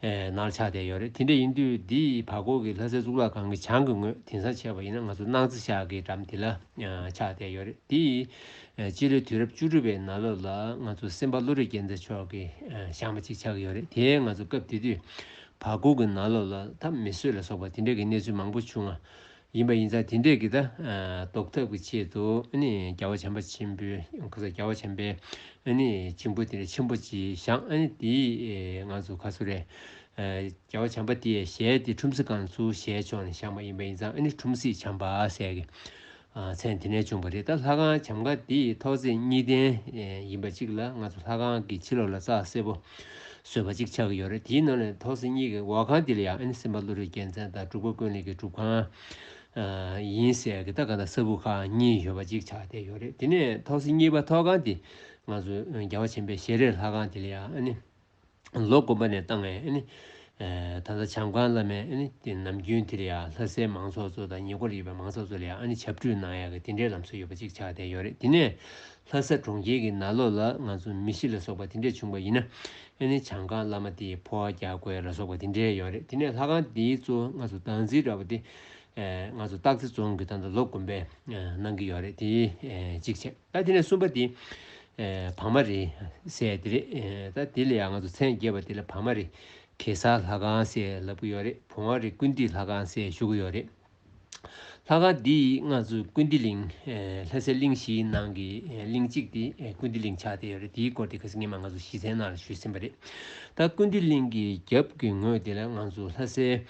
ཨེ་ནང་ཆགས་བསྡད་ཡོད་རེད། དེ་འདྲ་ཡིན་དུས་དེ་བར་སྐོར་གྱི་ལྷ་སའི་གཙུག་ལག་ཁང་གི་བྱང་གི་ངོས་དེང་སང་བྱས་པ་ཡིན་ན་ང་ཚོ་སྣང་རྩེ་ཤག་གི་འགྲམ་དེ་ལ་ཨ་ཆགས་བསྡད་ཡོད་རེད། དེ་ཨ་སྤྱི་ལོའི་དུས་རབས་བཅུ་དྲུག་པའི་ནང་ལོགས་ལ་ང་ཚོ་སེམས་དཔའ་བློ་གྲོས་རྒྱལ་མཚན་མཆོག་གིས་ཨ་བཞེངས་པ་ཅིག་ཆགས་ཀྱི་ཡོད་རེད། དེ་ང་ཚོ་སྐབས་དེ་དུས། བར་སྐོར་གྱི་ནང་ལོགས་ལ་ད་མི་གསོད་ལ་སོགས་པ་དེ་འདྲས་ཀྱི་གནས་ཚུལ་མང་པོ་བྱུང་བ་ཡིན་པ་ཡིན་ཙང་དེ་འདྲས་ཀྱི་ད་ཨ་ཟློག་ཐབས་ཀྱི་ཆེད་དུ་ཨ་ནི་རྒྱལ་བ་བྱམས་པ་ཆེན་པོའི་ཁ་ས་རྒྱལ་བ་བྱམས་པའི་ཨ་ནི་བྱིང་བུ་དེ་འདྲ་ཆེན་པོ་ཅིག་བཞེངས། ཨ་ནི་དེའི་ཨེ་ང་ཚོ་ཁ་སོ་རེད། ཨ་རྒྱལ་བ་བྱམས་པ་དེའི་ཞལ་དེ་ཁྲུམས་སེ་སྒང་ལ་ཚུར་ཞལ་ཕྱོགས་ནས་བཞེངས་པ་ཡིན་པ་ཡིན་ཙང་ཨ་ནི་ཁྲུམས་སེ་བྱམས་པ་ཟེར་གི་ཨ་མཚན་དེ་ནས་བྱུང་བ་རེད། ད་ལྷ་ཁང་བྱམས་ཁང་འདི་ཐོག་བརྩེགས་གཉིས་ལྡན་ཡིན་པ་གཅིག་ལ་ང་ཚོ་ལྷ་ཁང་གི་ཕྱི་ལོགས་ལ་རྩ་སེར་པོ་བཟོས་པ་གཅིག་ཆགས་ཀྱི་ཡོད་རེད། དེའི་ནང་ནས་ཐོག་བརྩེགས་གཉིས་ཀྱི་འོག་ཁང་འདི་ལ་ཡང་ཨ་ནི་སེམས་དཔའ་བློ་གྲོས་རྒྱལ་མཚན་དང་འབྲུག་པ་ཀུན་ལེགས་ཀྱི་སྒྲུབ་ཁང་ཨ་ཡིན་ཟེར་གི་ད་ག་ད་ས་ཕུག་ཁག་གཉིས་ཡོད་པ་གཅིག་ཆགས་བསྡད་ཡོད་རེད། དེ་ནས་ཐོག་བརྩེགས་གཉིས་པ་ཐོག་ཁང་འདི་ང་ཚོ་རྒྱལ་བ་ཆེན་པོའི་ཞལ་རས་ལྷ་ཁང་འདི་ལ་ཡང་ཨ་ནི། ལོ་དགོན་པ་ནས་བཏང་བའི་ཨ་ནི། ད་ལྟ་བྱམས་ཁང་བླ་མའི་ཨ་ནི་དེ་ནམ་རྒྱུན་དེ་ལ་ཡང་ལྷ་སའི་མང་ཚོགས་ཚོ་དང་ཉེ་འཁོར་ཡོད་པའི་མང་ཚོགས་ཚོ་ལ་ཡང་ཨ་ནི་ཞབས་ཁྲུས་གནང་ཡག་གི་དེ་འདྲའི་ལམ་སྲོལ་ཡོད་པ་ཅིག་ཆགས་བསྡད་ཡོད་རེད། དེ་ནས་ལྷ་ས་གྲོང་ཁྱེར་གྱི་ནང་ལོགས་ལ་ང་ཚོ་མི་ཤི་ལ་སོགས་པ་དེ་འདྲས་བྱུང་བ་ཡིན་ན་ཨ་ནི་བྱམས་ཁང་བླ་མ་དེའི་ཕོར་བ་རྒྱག་དགོས་ལ་སོགས་པ་དེ་འདྲས་ཡོད་རེད། དེ་ནས་ལྷ་ཁང་དེའི་གཙོ་བོ་ང་ཚོ་བདག་འཛིན་འདྲ་བོ་དེ་ང་ཚོ་སྟག་རྩེ་རྫོང་གི་ད་ལྟ་ལོ་དགོན་པས་གནང་གི་ཡོད་རེད། དེ་གཅིག་བྱས། ད་དེ་ནས་གསུམ་པ་དེ། ཨེ་བག་མ་རི་ཟེར་དེ་རེད། ཨེ་ད་དེ་ལ་ཡང་ང་ཚོ་མཚན་རྒྱས་པ་དེ་ལ་བག་མ་རི་གེ་སར་ལྷ་ཁང་ཟེར་ལབ་ཀྱི་ཡོད་རེད། བུང་བ་རི་ཀུན་དྷི་ལྷ་ཁང་ཟེར་ཞུ་གི་ཡོད་རེད། ལྷ་ཁང་འདི་ང་ཚོ་ཀུན་དྷི་གླིང་། ཨེ་ལྷ་སའི་གླིང་བཞིའི་ནང་གི་ཨེ་གླིང་གཅིག་དེ་ཨེ་ཀུན་དྷི་གླིང་ཆགས་བསྡད་ཡོད་རེད། དེའི་སྐོར་དེ་ཁ་སང་ཉི་མ་ང་ཚོ་གཞི་རྩའི་ནང་ལ་ཞུས་ཟིན་པ་རེད། ད་ཀུན་དྷི་གླིང་གི་རྒྱབ་ཀྱི་ངོས་དེ་ལ་ང་ཚོ་ལྷ་སའི་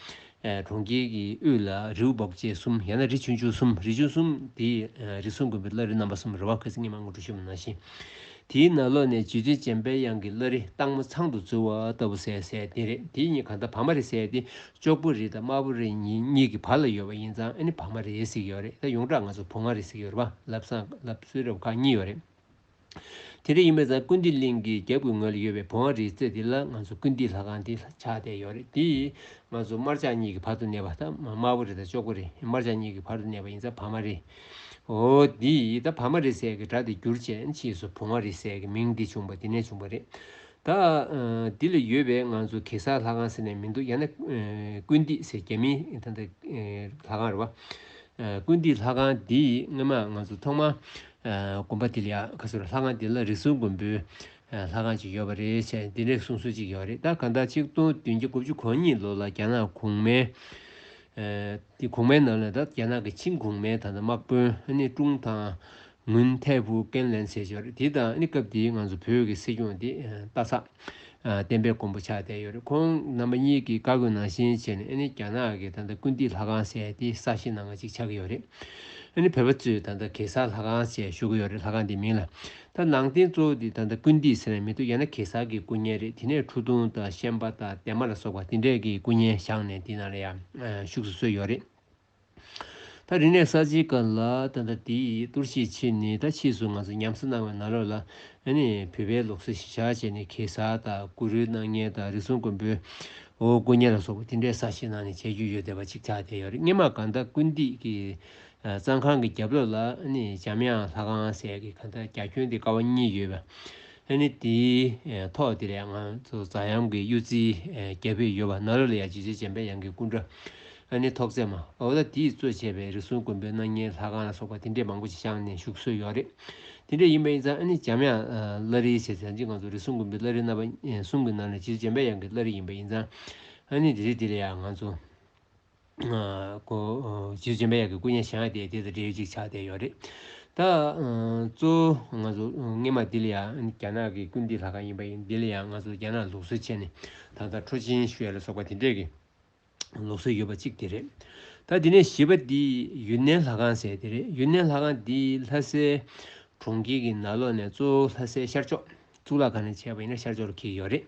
ཨེ་གྲོང་ཁྱེར་གྱི་དབུས་ལ་རི་བོ་བོ་དགྱེ་གསུམ། ཡང་ན་རི་ཆུང་ཆུང་གསུམ། རི་ཆུང་གསུམ་དེ་ཨེ་རི་སུལ་མགོན་པོའི་བླ་རི་རྣམ་པ་གསུམ་རེད་བ། ཁ་སང་ཉི་མ་ངོ་སྤྲོད་ཞུས་པ་ནང་བཞིན། དེའི་ནང་ལོགས་ནས་རྗེ་བཙུན་འཇམ་པའི་དབྱངས་ཀྱི་བླ་རི་སྟག་མོ་ཚང་དུ་འཛུལ་བ་ལྟ་བུ་ཟེར་ཟེར་དེ་རེད། དེ་གཉིས་གང་ལྟར་བག་མ་རི་ཟེར་དེ་ཅོག་པུ་རི་དང་དམར་པོ་རི་གཉིས་གཉིས་ཀྱི་བར་ལ་ཡོད་པ་ཡིན་ཙང་ཨ་ནི་བག་མ་རི་ཟེར་གྱི་ཡོད་རེད། ད་ཡོངས་གྲགས་ང་ཚོ་བུང་བ་རི་ཟེར་གྱི་ཡོད་རེད་བ། ལབ་སང་ལབ་སྲོལ་རབ་ཁག་གཉིས་ཡོད་རེད། དེ་འདྲ་ཡིན་པས་ཙང་ཀུན་དྷི་གླིང་གི་རྒྱབ་ཀྱི་ངོས་ལ་ཡོད་པའི་བུང་བ་རིའི་རྩེ་འདི་ལ་ང་ཚོ་ཀུན་དྷི་ལྷ་ཁང་འདི་ཆགས་བསྡད་ཡོད་རེད། འདི་ང་ཚོ་དམར་ལྕགས་གཉིས་ཀྱི་བར་དུ་གནས་པ་དང་། དམར་པོ་རི་དང་ཅོག་པོ་རི། དམར་ལྕགས་གཉིས་ཀྱི་བར་དུ་གནས་པ་ཡིན་ཙང་བག་མ་རི། འོ་འདི་ད་བག་མ་རི་ཟེར་གྱི་སྒྲ་དེ་བསྒྱུར་བྱས་ཕྱིས་སུ་བུང་བ་རི་ཟེར་གྱི་མིང་འདི་བྱུང་བ་འདི་ནས་བྱུང་བ་རེད། ད་འདི་ལ་ཡོད་པའི་ང་ཚོ་གེ་སར་ལྷ་ཁང་ཟེར་ནས་མི་འདུག་ཡང་ན་ཀུན་དྷི་ཟེར། རྒྱ་མིའི་ད་ལྟ་ལྷ་ཁང་རེད་བ། ཀུན་དྷི་ལྷ་ཁང་འདི་སྔོན་མ་ང་ཚོ་ཐོག་མ་དགོན་པ་དེ་ལ་ཡ་ཁ་སོ་ར་ལྷ་ཁང་དེ་ལ་རི་སུལ་མགོན་པོའི་ལྷ་ཁང་ཅིག་ཡོད་པ་རེད་ཟེར་འདི་འདྲའི་གསུང་སྲོལ་ཅིག་ཡོད་རེད། ད་གང་ལྟར་ཆིག་སྟོང་བདུན་བརྒྱ་དགུ་བཅུ་གོ་གཉིས་ལོ་ལ་རྒྱ་ནག་གོང་མའི། དེ་གོང་མའི་ནང་ལ་ད་རྒྱ་ནག་གི་ཆིང་གོང་མའི་ད་ལྟ་དམག་དཔོན་ཨ་ནི་ཀྲུང་དང་ངུན་ཐའེ་ཧྥུ་ཀེན་ལན་ཟེར་ཅིག་ཡོད་རེད། དེ་དང་ཨ་ནི་སྐབས་དེའི་ང་ཚོ་བོད་ཀྱི་སྲིད་སྐྱོང་དེ་སྟག་ཚང་། བསྟན་པའི་མགོན་པོ་ཆགས་བསྡད་ཡོད་རེད། ཁོང་རྣམ་པ་གཉིས་ཀྱི་བཀའ་བཀོད་ནང་བཞིན་བྱས་ནས་ཨ་ནི་རྒྱ་ནག་གི་ད་ལྟ་ཀུན་དྷི་ལྷ་ཁང་ཟེར་དེ་ས་གཞི་ནང་ང་ཅིག་ཆགས་ཀྱི་ཡོད་རེད། ཨ་ནི་བོད་པ་ཚོས་ད་ལྟ་གེ་སར་ལྷ་ཁང་ཟེར་ཞུ་གི་ཡོད་རེད། ལྷ་ཁང་དེའི་མིང་ལ། ད་ནང་རྟེན་གཙོ་བོ་དེ་ད་ལྟ་ཀུན་དྷི་ཟེར་ནས་མི་འདུག་ཡང་ན་གེ་སར་གྱི་སྐུ་བརྙན་རེད། དེ་ནས་ཁྲོ་ཐུང་དང་ཤན་པ་དང་འདན་མ་ལ་སོགས་པ་དེ་འདྲས་ཀྱི་སྐུ་བརྙན་བཞེངས་ནས་དེ་ནང་ལ་ཡང་བཞུགས་སུ་གསོལ་ཡོད་རེད། ད་རིག་གནས་གསར་བརྗེའི་སྐབས་ལ་ད་ལྟ་དེའི་གཏོར་བཤིག་ཕྱིན་ནས་ད་ཕྱིས་སུ་ང་ཚོ་ཉམས་གསོ་གནང་བའི་ནང་ལོགས་ལ་ཨ་ནི་བོད་པའི་ལུགས་སྲོལ་གཞིར་བཞག་བྱས་ནས་གེ་སར་དང་གུ་རུའི་སྣང་བརྙན་དང་རི་སུལ་མགོན་པོའི་འོ་སྐུ་བརྙན་ལ་སོགས་པ་དེ་འདྲའི་གསར་བཞེངས་གནང་ནས་བྱེད་རྒྱུ་ཡོད་བསྡད་པ་ཅིག་ཆགས་བསྡད་ཡོད་རེད། སྔོན་མ་གང་ལྟར་ཀུན་དྷི་གི་གཙང་ཁང་གི་རྒྱབ་ལོགས་ལ་ཨ་ནི་འཇམ་དབྱངས་ལྷ་ཁང་ཟེར་གི་གང་ལྟར་རྒྱ་ཁྱོན་དེ་ཀ་བ་གཉིས་ཡོད་པ། ཨ་ནི་དེའི་ཐོག་དེ་ལ་ང་ཚོ་རྫ་གཡམ་གྱི་གཡུ་རྩེའི་རྒྱབ་པས་ཡོད་པ་ནང་ལོགས་ལ་ཡང་རྗེ་བཙུན་འཇམ་པའི་དབྱངས་ཀྱི་སྐུ་འདྲ། ཨ་ནི་ཐོག་བརྩེགས་མ་འོ་ད་དེས་གཙོ་བྱས་པའི་རི་སུལ་མགོན་པོའི་སྣང་བརྙན་ལྷ་ཁང་ལ་སོགས་པ་དེ་འདྲས་མང་པོ་ཞིག་བཞེངས་ནས་བཞུགས་སྲོལ་ཡོད་རེད། དེ་འདྲས་ཡིན་པ་ཡིན་ཙང་ཨ་ནི་འཇམ་དབྱངས་བླ་རི་ཞེས་ཟེར་གྱི་ང་ཚོ་རི་སུལ་མགོན་པོའི་བླ་རི་རྣམ་པ་གསུམ་གྱི་ནང་ནས་རྗེ་བཙུན་འཇམ་པའི་དབྱངས་ཀྱི་བླ་རི་ཡིན་པ་ཡིན་ཙང་ཨ་ནི་དེ་རི་དེ་ལ་ཡང་ང་ཚོ་ཨ་ཁོ་རྗེ་བཙུན་འཇམ་པའི་དབྱངས་ཀྱི་སྐུ་བརྙན་བཞེངས་བསྡད་དེ་དང་འབྲེལ་ཡོད་ཅིག་ཆགས་བསྡད་ཡོད་རེད། ད་གཙོ་བོ་ང་ཚོ་སྔོན་མ་འདི་ལ་ཡང་རྒྱ་ནག་གི་ཀུན་དྷི་ལྷ་ཁང་ཡིན་པ་ཡིན། འདི་ལ་ཡང་ང་ཚོ་རྒྱ་ནག་ལུགས་སྲོལ་བྱས་ནས་ད་ལྟ་ཁྲོ་ཆེན་ཞུ་ཡ་ལ་སོགས་པ་དེ་འདྲས་ཀྱི་ལུགས་སྲོལ་ཡོད་པ་གཅིག་དེ་རེད། ད་དེ་ནས་བཞི་པ་འདི་ཡུན་ནན་ལྷ་ཁང་ཟེར་དེ་རེད། ཡུན་ནན་ལྷ་ཁང་འདི་ལྷ་སའི་གྲོང་ཁྱེར་གྱི་ནང་ལོགས་ནས་གཙོ་བོ་ལྷ་སའི་ཤར་ཕྱོགས་གཙུག་ལག་ཁང་ནས་བྱས་པ་ཡིན་ན་ཤར་ཕྱོགས་ལ་འཁེལ་ཡོད་རེད།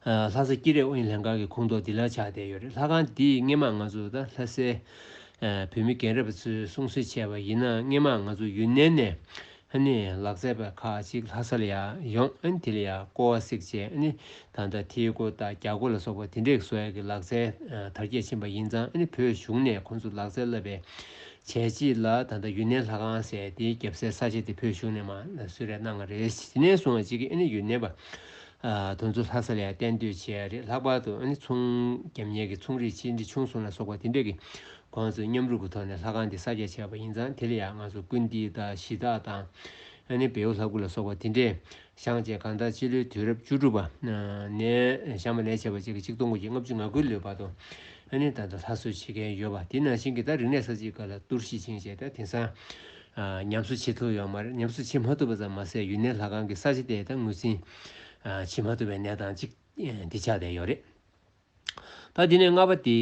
ལྷ་ས་སྐྱིད་གྲོང་ཨུ་ཡོན་ལྷན་ཁང་གི་ཁོངས་གཏོགས་འདི་ལ་ཆགས་བསྡད་ཡོད་རེད། ལྷ་ཁང་འདི་སྔས་མ་ང་ཚོ་ད་ལྷ་སའི་བོད་མི་རྒན་རབས་ཚོས་གསུང་སྲོལ་བྱས་པ་ཡིན་ན་སྔས་མ་ང་ཚོ་ཡུན་ནན་ནས་ཨ་ནི་ལག་རྩལ་པ་ཁག་ཅིག་ལྷ་ས་ལ་ཡར་ཡོང་། ཨ་ནི་དེ་ལ་ཡར་སྐོར་བ་བསྲེགས་བྱས་ཨ་ནི་ད་ལྟ་ཐིའི་གོ་དང་རྒྱ་གོ་ལ་སོགས་པ་དེ་འདྲས་བཟོ་ཡ་གི་ལག་རྩལ་དར་རྒྱས་ཕྱིན་པ་ཡིན་ཙང་ཨ་ནི་བོད་གཞུང་ནས་ཁོང་ཚོ་ལག་རྩལ་བསླབ་པའི་བྱས་རྗེས་ལ་ད་ལྟ་ཡུན་ནན་ལྷ་ཁང་ཟེར་དེའི་རྒྱབ་སའི་ས་ཆ་དེ་བོད་གཞུང་ནས་མར་གསོལ་རས་གནང་བ་རེད། དེ་ནས་བཟུང་བ་ཅིག་གིས་ཨ་ནི་ཡུན་ནན་པ་དེ་ཚོ་ལྷ་ས་ལ་ཡང་གཏན་སྡོད་བྱས་རེད། ལྷག་པར་དུ་ཨ་ནི་ཚོང་རྒྱབ་མཁན་གྱི་ཚོང་རིགས་ཆེ་འབྲིང་ཆུང་གསུམ་ལ་སོགས་པ་དེ་འདྲས་ཀྱི་ཁོང་ཚོས་མཉམ་རུབ་ཀྱི་ཐོག་ནས་ལྷ་ཁང་འདི་གསར་རྒྱག་བྱས་པ་ཡིན་ཙང་དེ་ལ་ཡང་ང་ཚོ་ཀུན་དྷི་དང་གཞི་བདག་དང་ཨ་ནི་བེའུ་ལྷ་སྐུ་ལ་སོགས་པ་དེ་འདྲས་བཞེངས་བྱས་གང་ལྟར་སྤྱི་ལོའི་དུས་རབས་བཅུ་དྲུག་པ་ནས་བཞེངས་པ་ནས་བྱས་པ་ཅིག་གི་ཆིག་སྟོང་དགུ་བརྒྱ་ལྔ་བཅུ་ང་དགུའི་ལོའི་བར་དུ་ཨ་ནི་ད་ལྟ་སླར་གསོ་བྱེད་མཁན་ཡོད་པ། དེ་ནང་བཞིན་གྱི་ད་རིག་གནས་གསར་བརྗེའི་སྐབས་ལ་གཏོར་བཤིག་ཕྱིན་བྱས་ད་དེང་སང་ཉམས་གསོ་བྱེད་ཐུབ་ཡོད་མ་རེད། ཉམས་གསོ་བྱེད་མ་ཐུབ་པ་ཙམ་མ་ཟད་ཡུན་ནན་ལྷ་ཁང་གི་ས་ཆ་དེ་ད་ངོས་འཛིན་བྱེད་མ་ཐུབ་པའི་གནས་སྟངས་ཅིག་འདི་ཆགས་བསྡད་ཡོད་རེད། ད་དེ་ནས་ལྔ་པ་དེ་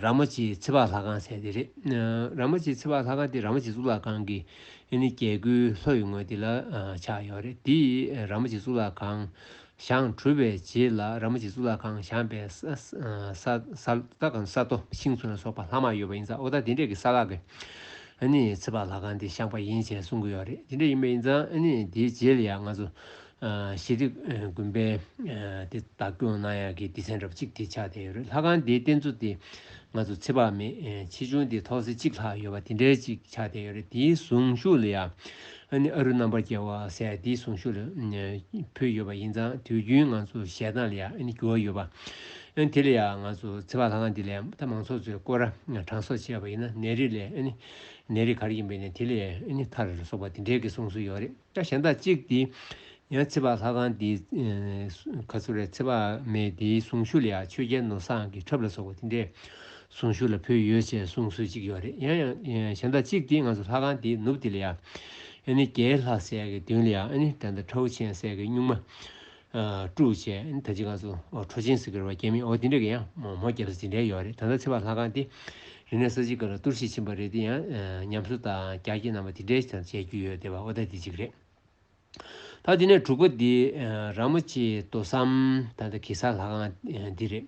ར་མོ་ཆེའི་ཚེ་དཔག་ལྷ་ཁང་ཟེར་དེ་རེད། ར་མོ་ཆེའི་ཚེ་དཔག་ལྷ་ཁང་དེ་ར་མོ་ཆེ་གཙུག་ལག་ཁང་གི་ཨ་ནི་རྒྱལ་སྒོའི་ལྷོ་ཡི་ངོས་དེ་ལ་ཆགས་ཡོད་རེད། དེ་ར་མོ་ཆེ་གཙུག་ལག་ཁང་བཞེངས་གྲུབ་པའི་རྗེས་ལ་ར་མོ་ཆེ་གཙུག་ལག་ཁང་བཞེངས་པའི་ས་ས་ས་ས་ད་གང་ས་རྡོ་ཤིང་ཚུ་ལ་སོགས་པ་ལྷག་མ་ཡོད་པ་ཡིན་ཙང་འོ་ད་དེ་འདྲས་ཀྱི་ས་ལག་གི་ཨ་ནི་ཚེ་དཔག་ལྷ་ཁང་དེ་བཞེངས་པ་ཡིན་ཞེས་གསུང་གི་ཡོད་རེད། དེ་འདྲས་ཡིན་པ་ཡིན་ཙང་ཨ་ནི་དེའི་རྗེས་ལ་ཡང་ང་ཚོ་ཨ་ཞི་བདེ་དགོན་པའི་ཨ་དེ་བདག་སྐྱོང་གནང་ཡག་གི་སྡེ་ཚན་འདྲ་པོ་གཅིག་དེ་ཆགས་བསྡད་ཡོད་རེད། ལྷ་ཁང་དེའི་རྟེན་གཙོ་དེ་ང་ཚོ་ཚེ་དཔག་མེད་ཨ་ཆེ་ཆུང་དེ་ཐོག་ས་གཅིག་ལྷག་ཡོད་པ་དེ་འདྲའི་གཅིག་ཆགས་བསྡད་ཡོད་རེད། དེའི་གཟུངས་གཞུག་ལ་ཡང་ཨ་ནི་ཨ་རུ་རྣམ་པར་རྒྱལ་བ་ཟེར་དེའི་གཟུངས་གཞུག་ལ་ཕུལ་ཡོད་པ་ཡིན་ཙང་དུས་རྒྱུན་ང་ཚོ་ཞལ་ཐང་ལ་ཡང་ཨ་ནི་འགྱུར་བ་ཡོད་པ། ཨ་ནི་དེ་ལ་ཡང་ང་ཚོ་ཚེ་དཔག་ལྷ་ཁང་འདི་ལ་ད་མང་ཚོགས་ཚོས་སྐོར་ར་དྲང་སྲོང་བྱས་པ་ཡིན་ན་ནད་རིགས་ལས་ཨ་ནི་ནད་རིགས་ག་རེ་ཡིན་པ་ཡིན་ན་དེ་ལས་ཨ་ནི་ཐར་ལ་སོགས་པ་དེ་འདྲའི་གི་གསུང་སྲོལ་ཡོད་རེད། ད་གཞན་དག་གཅིག་འདི་ཡང་ཚེ་དཔག་ལྷ་ཁང་འདི་ག་ཚོད་རེད། ཚེ་དཔག་མེད་འདིའི་གསུང་ཞུ་ལ་ཡང་ཆོས་རྒྱལ་ནོར་བཟང་གི་ཁྲབ་ལ་སོགས་པ་དེ་འདྲའི་གསུང་ཞུ་ལ་ཕུལ་ཡོད་ཅེས་གསུང་སྲོལ་གཅིག་ཡོད་རེད། ཡང་ཡང་གཞན་དག་གཅིག་འདི་ང་ཚོ་ལྷ་ཁང་འདིའི་ནུབ་འདི་ལ་ཡང་ཨ་ནི་རྒྱལ་ལྷ་ཟེར་གི་མདུན་ལ་ཡང་ཨ་ནི་ད་ལྟ་ཁྲའོ་ཆན་ཟེར་གི་སྨྱུག་མ་དཀྲུགས་བྱས། ཨ་ནི་ད་ཅི་ང་ཚོ་ཁྲོ་ཆེན་ཟེར་གི་རེད་པ། རྒྱལ་མི་འོ་དེ་འདྲ་གི་ཡང་མོ་མོ་རྒྱབ་ས་དེ་འདྲ་ཡོད་རེད། ད་ལྟ་ཚེ་དཔག་ལྷ་ཁང་དེ་རིག་གནས་གསར་བརྗེ་སྐབས་ལ་གཏོར་བཤིག་ཕྱིན་པ་རེད། དེ་ཡང་ཉམས་གསོ་དང་རྒྱ་སྐྱེད་གནང་བ་དེ་འདྲའི་བྱ་རྒྱུ་ཡོད་བསྡད་པ་འོ་ད་དེ་གཅིག་རེད། ད་དེ་ནས་དྲུག་པ་འདི་ར་མོ་ཆེ་རྡོ་ཟམ་ད་ལྟ་གེ་སར་ལྷ་ཁང་འདི་རེད།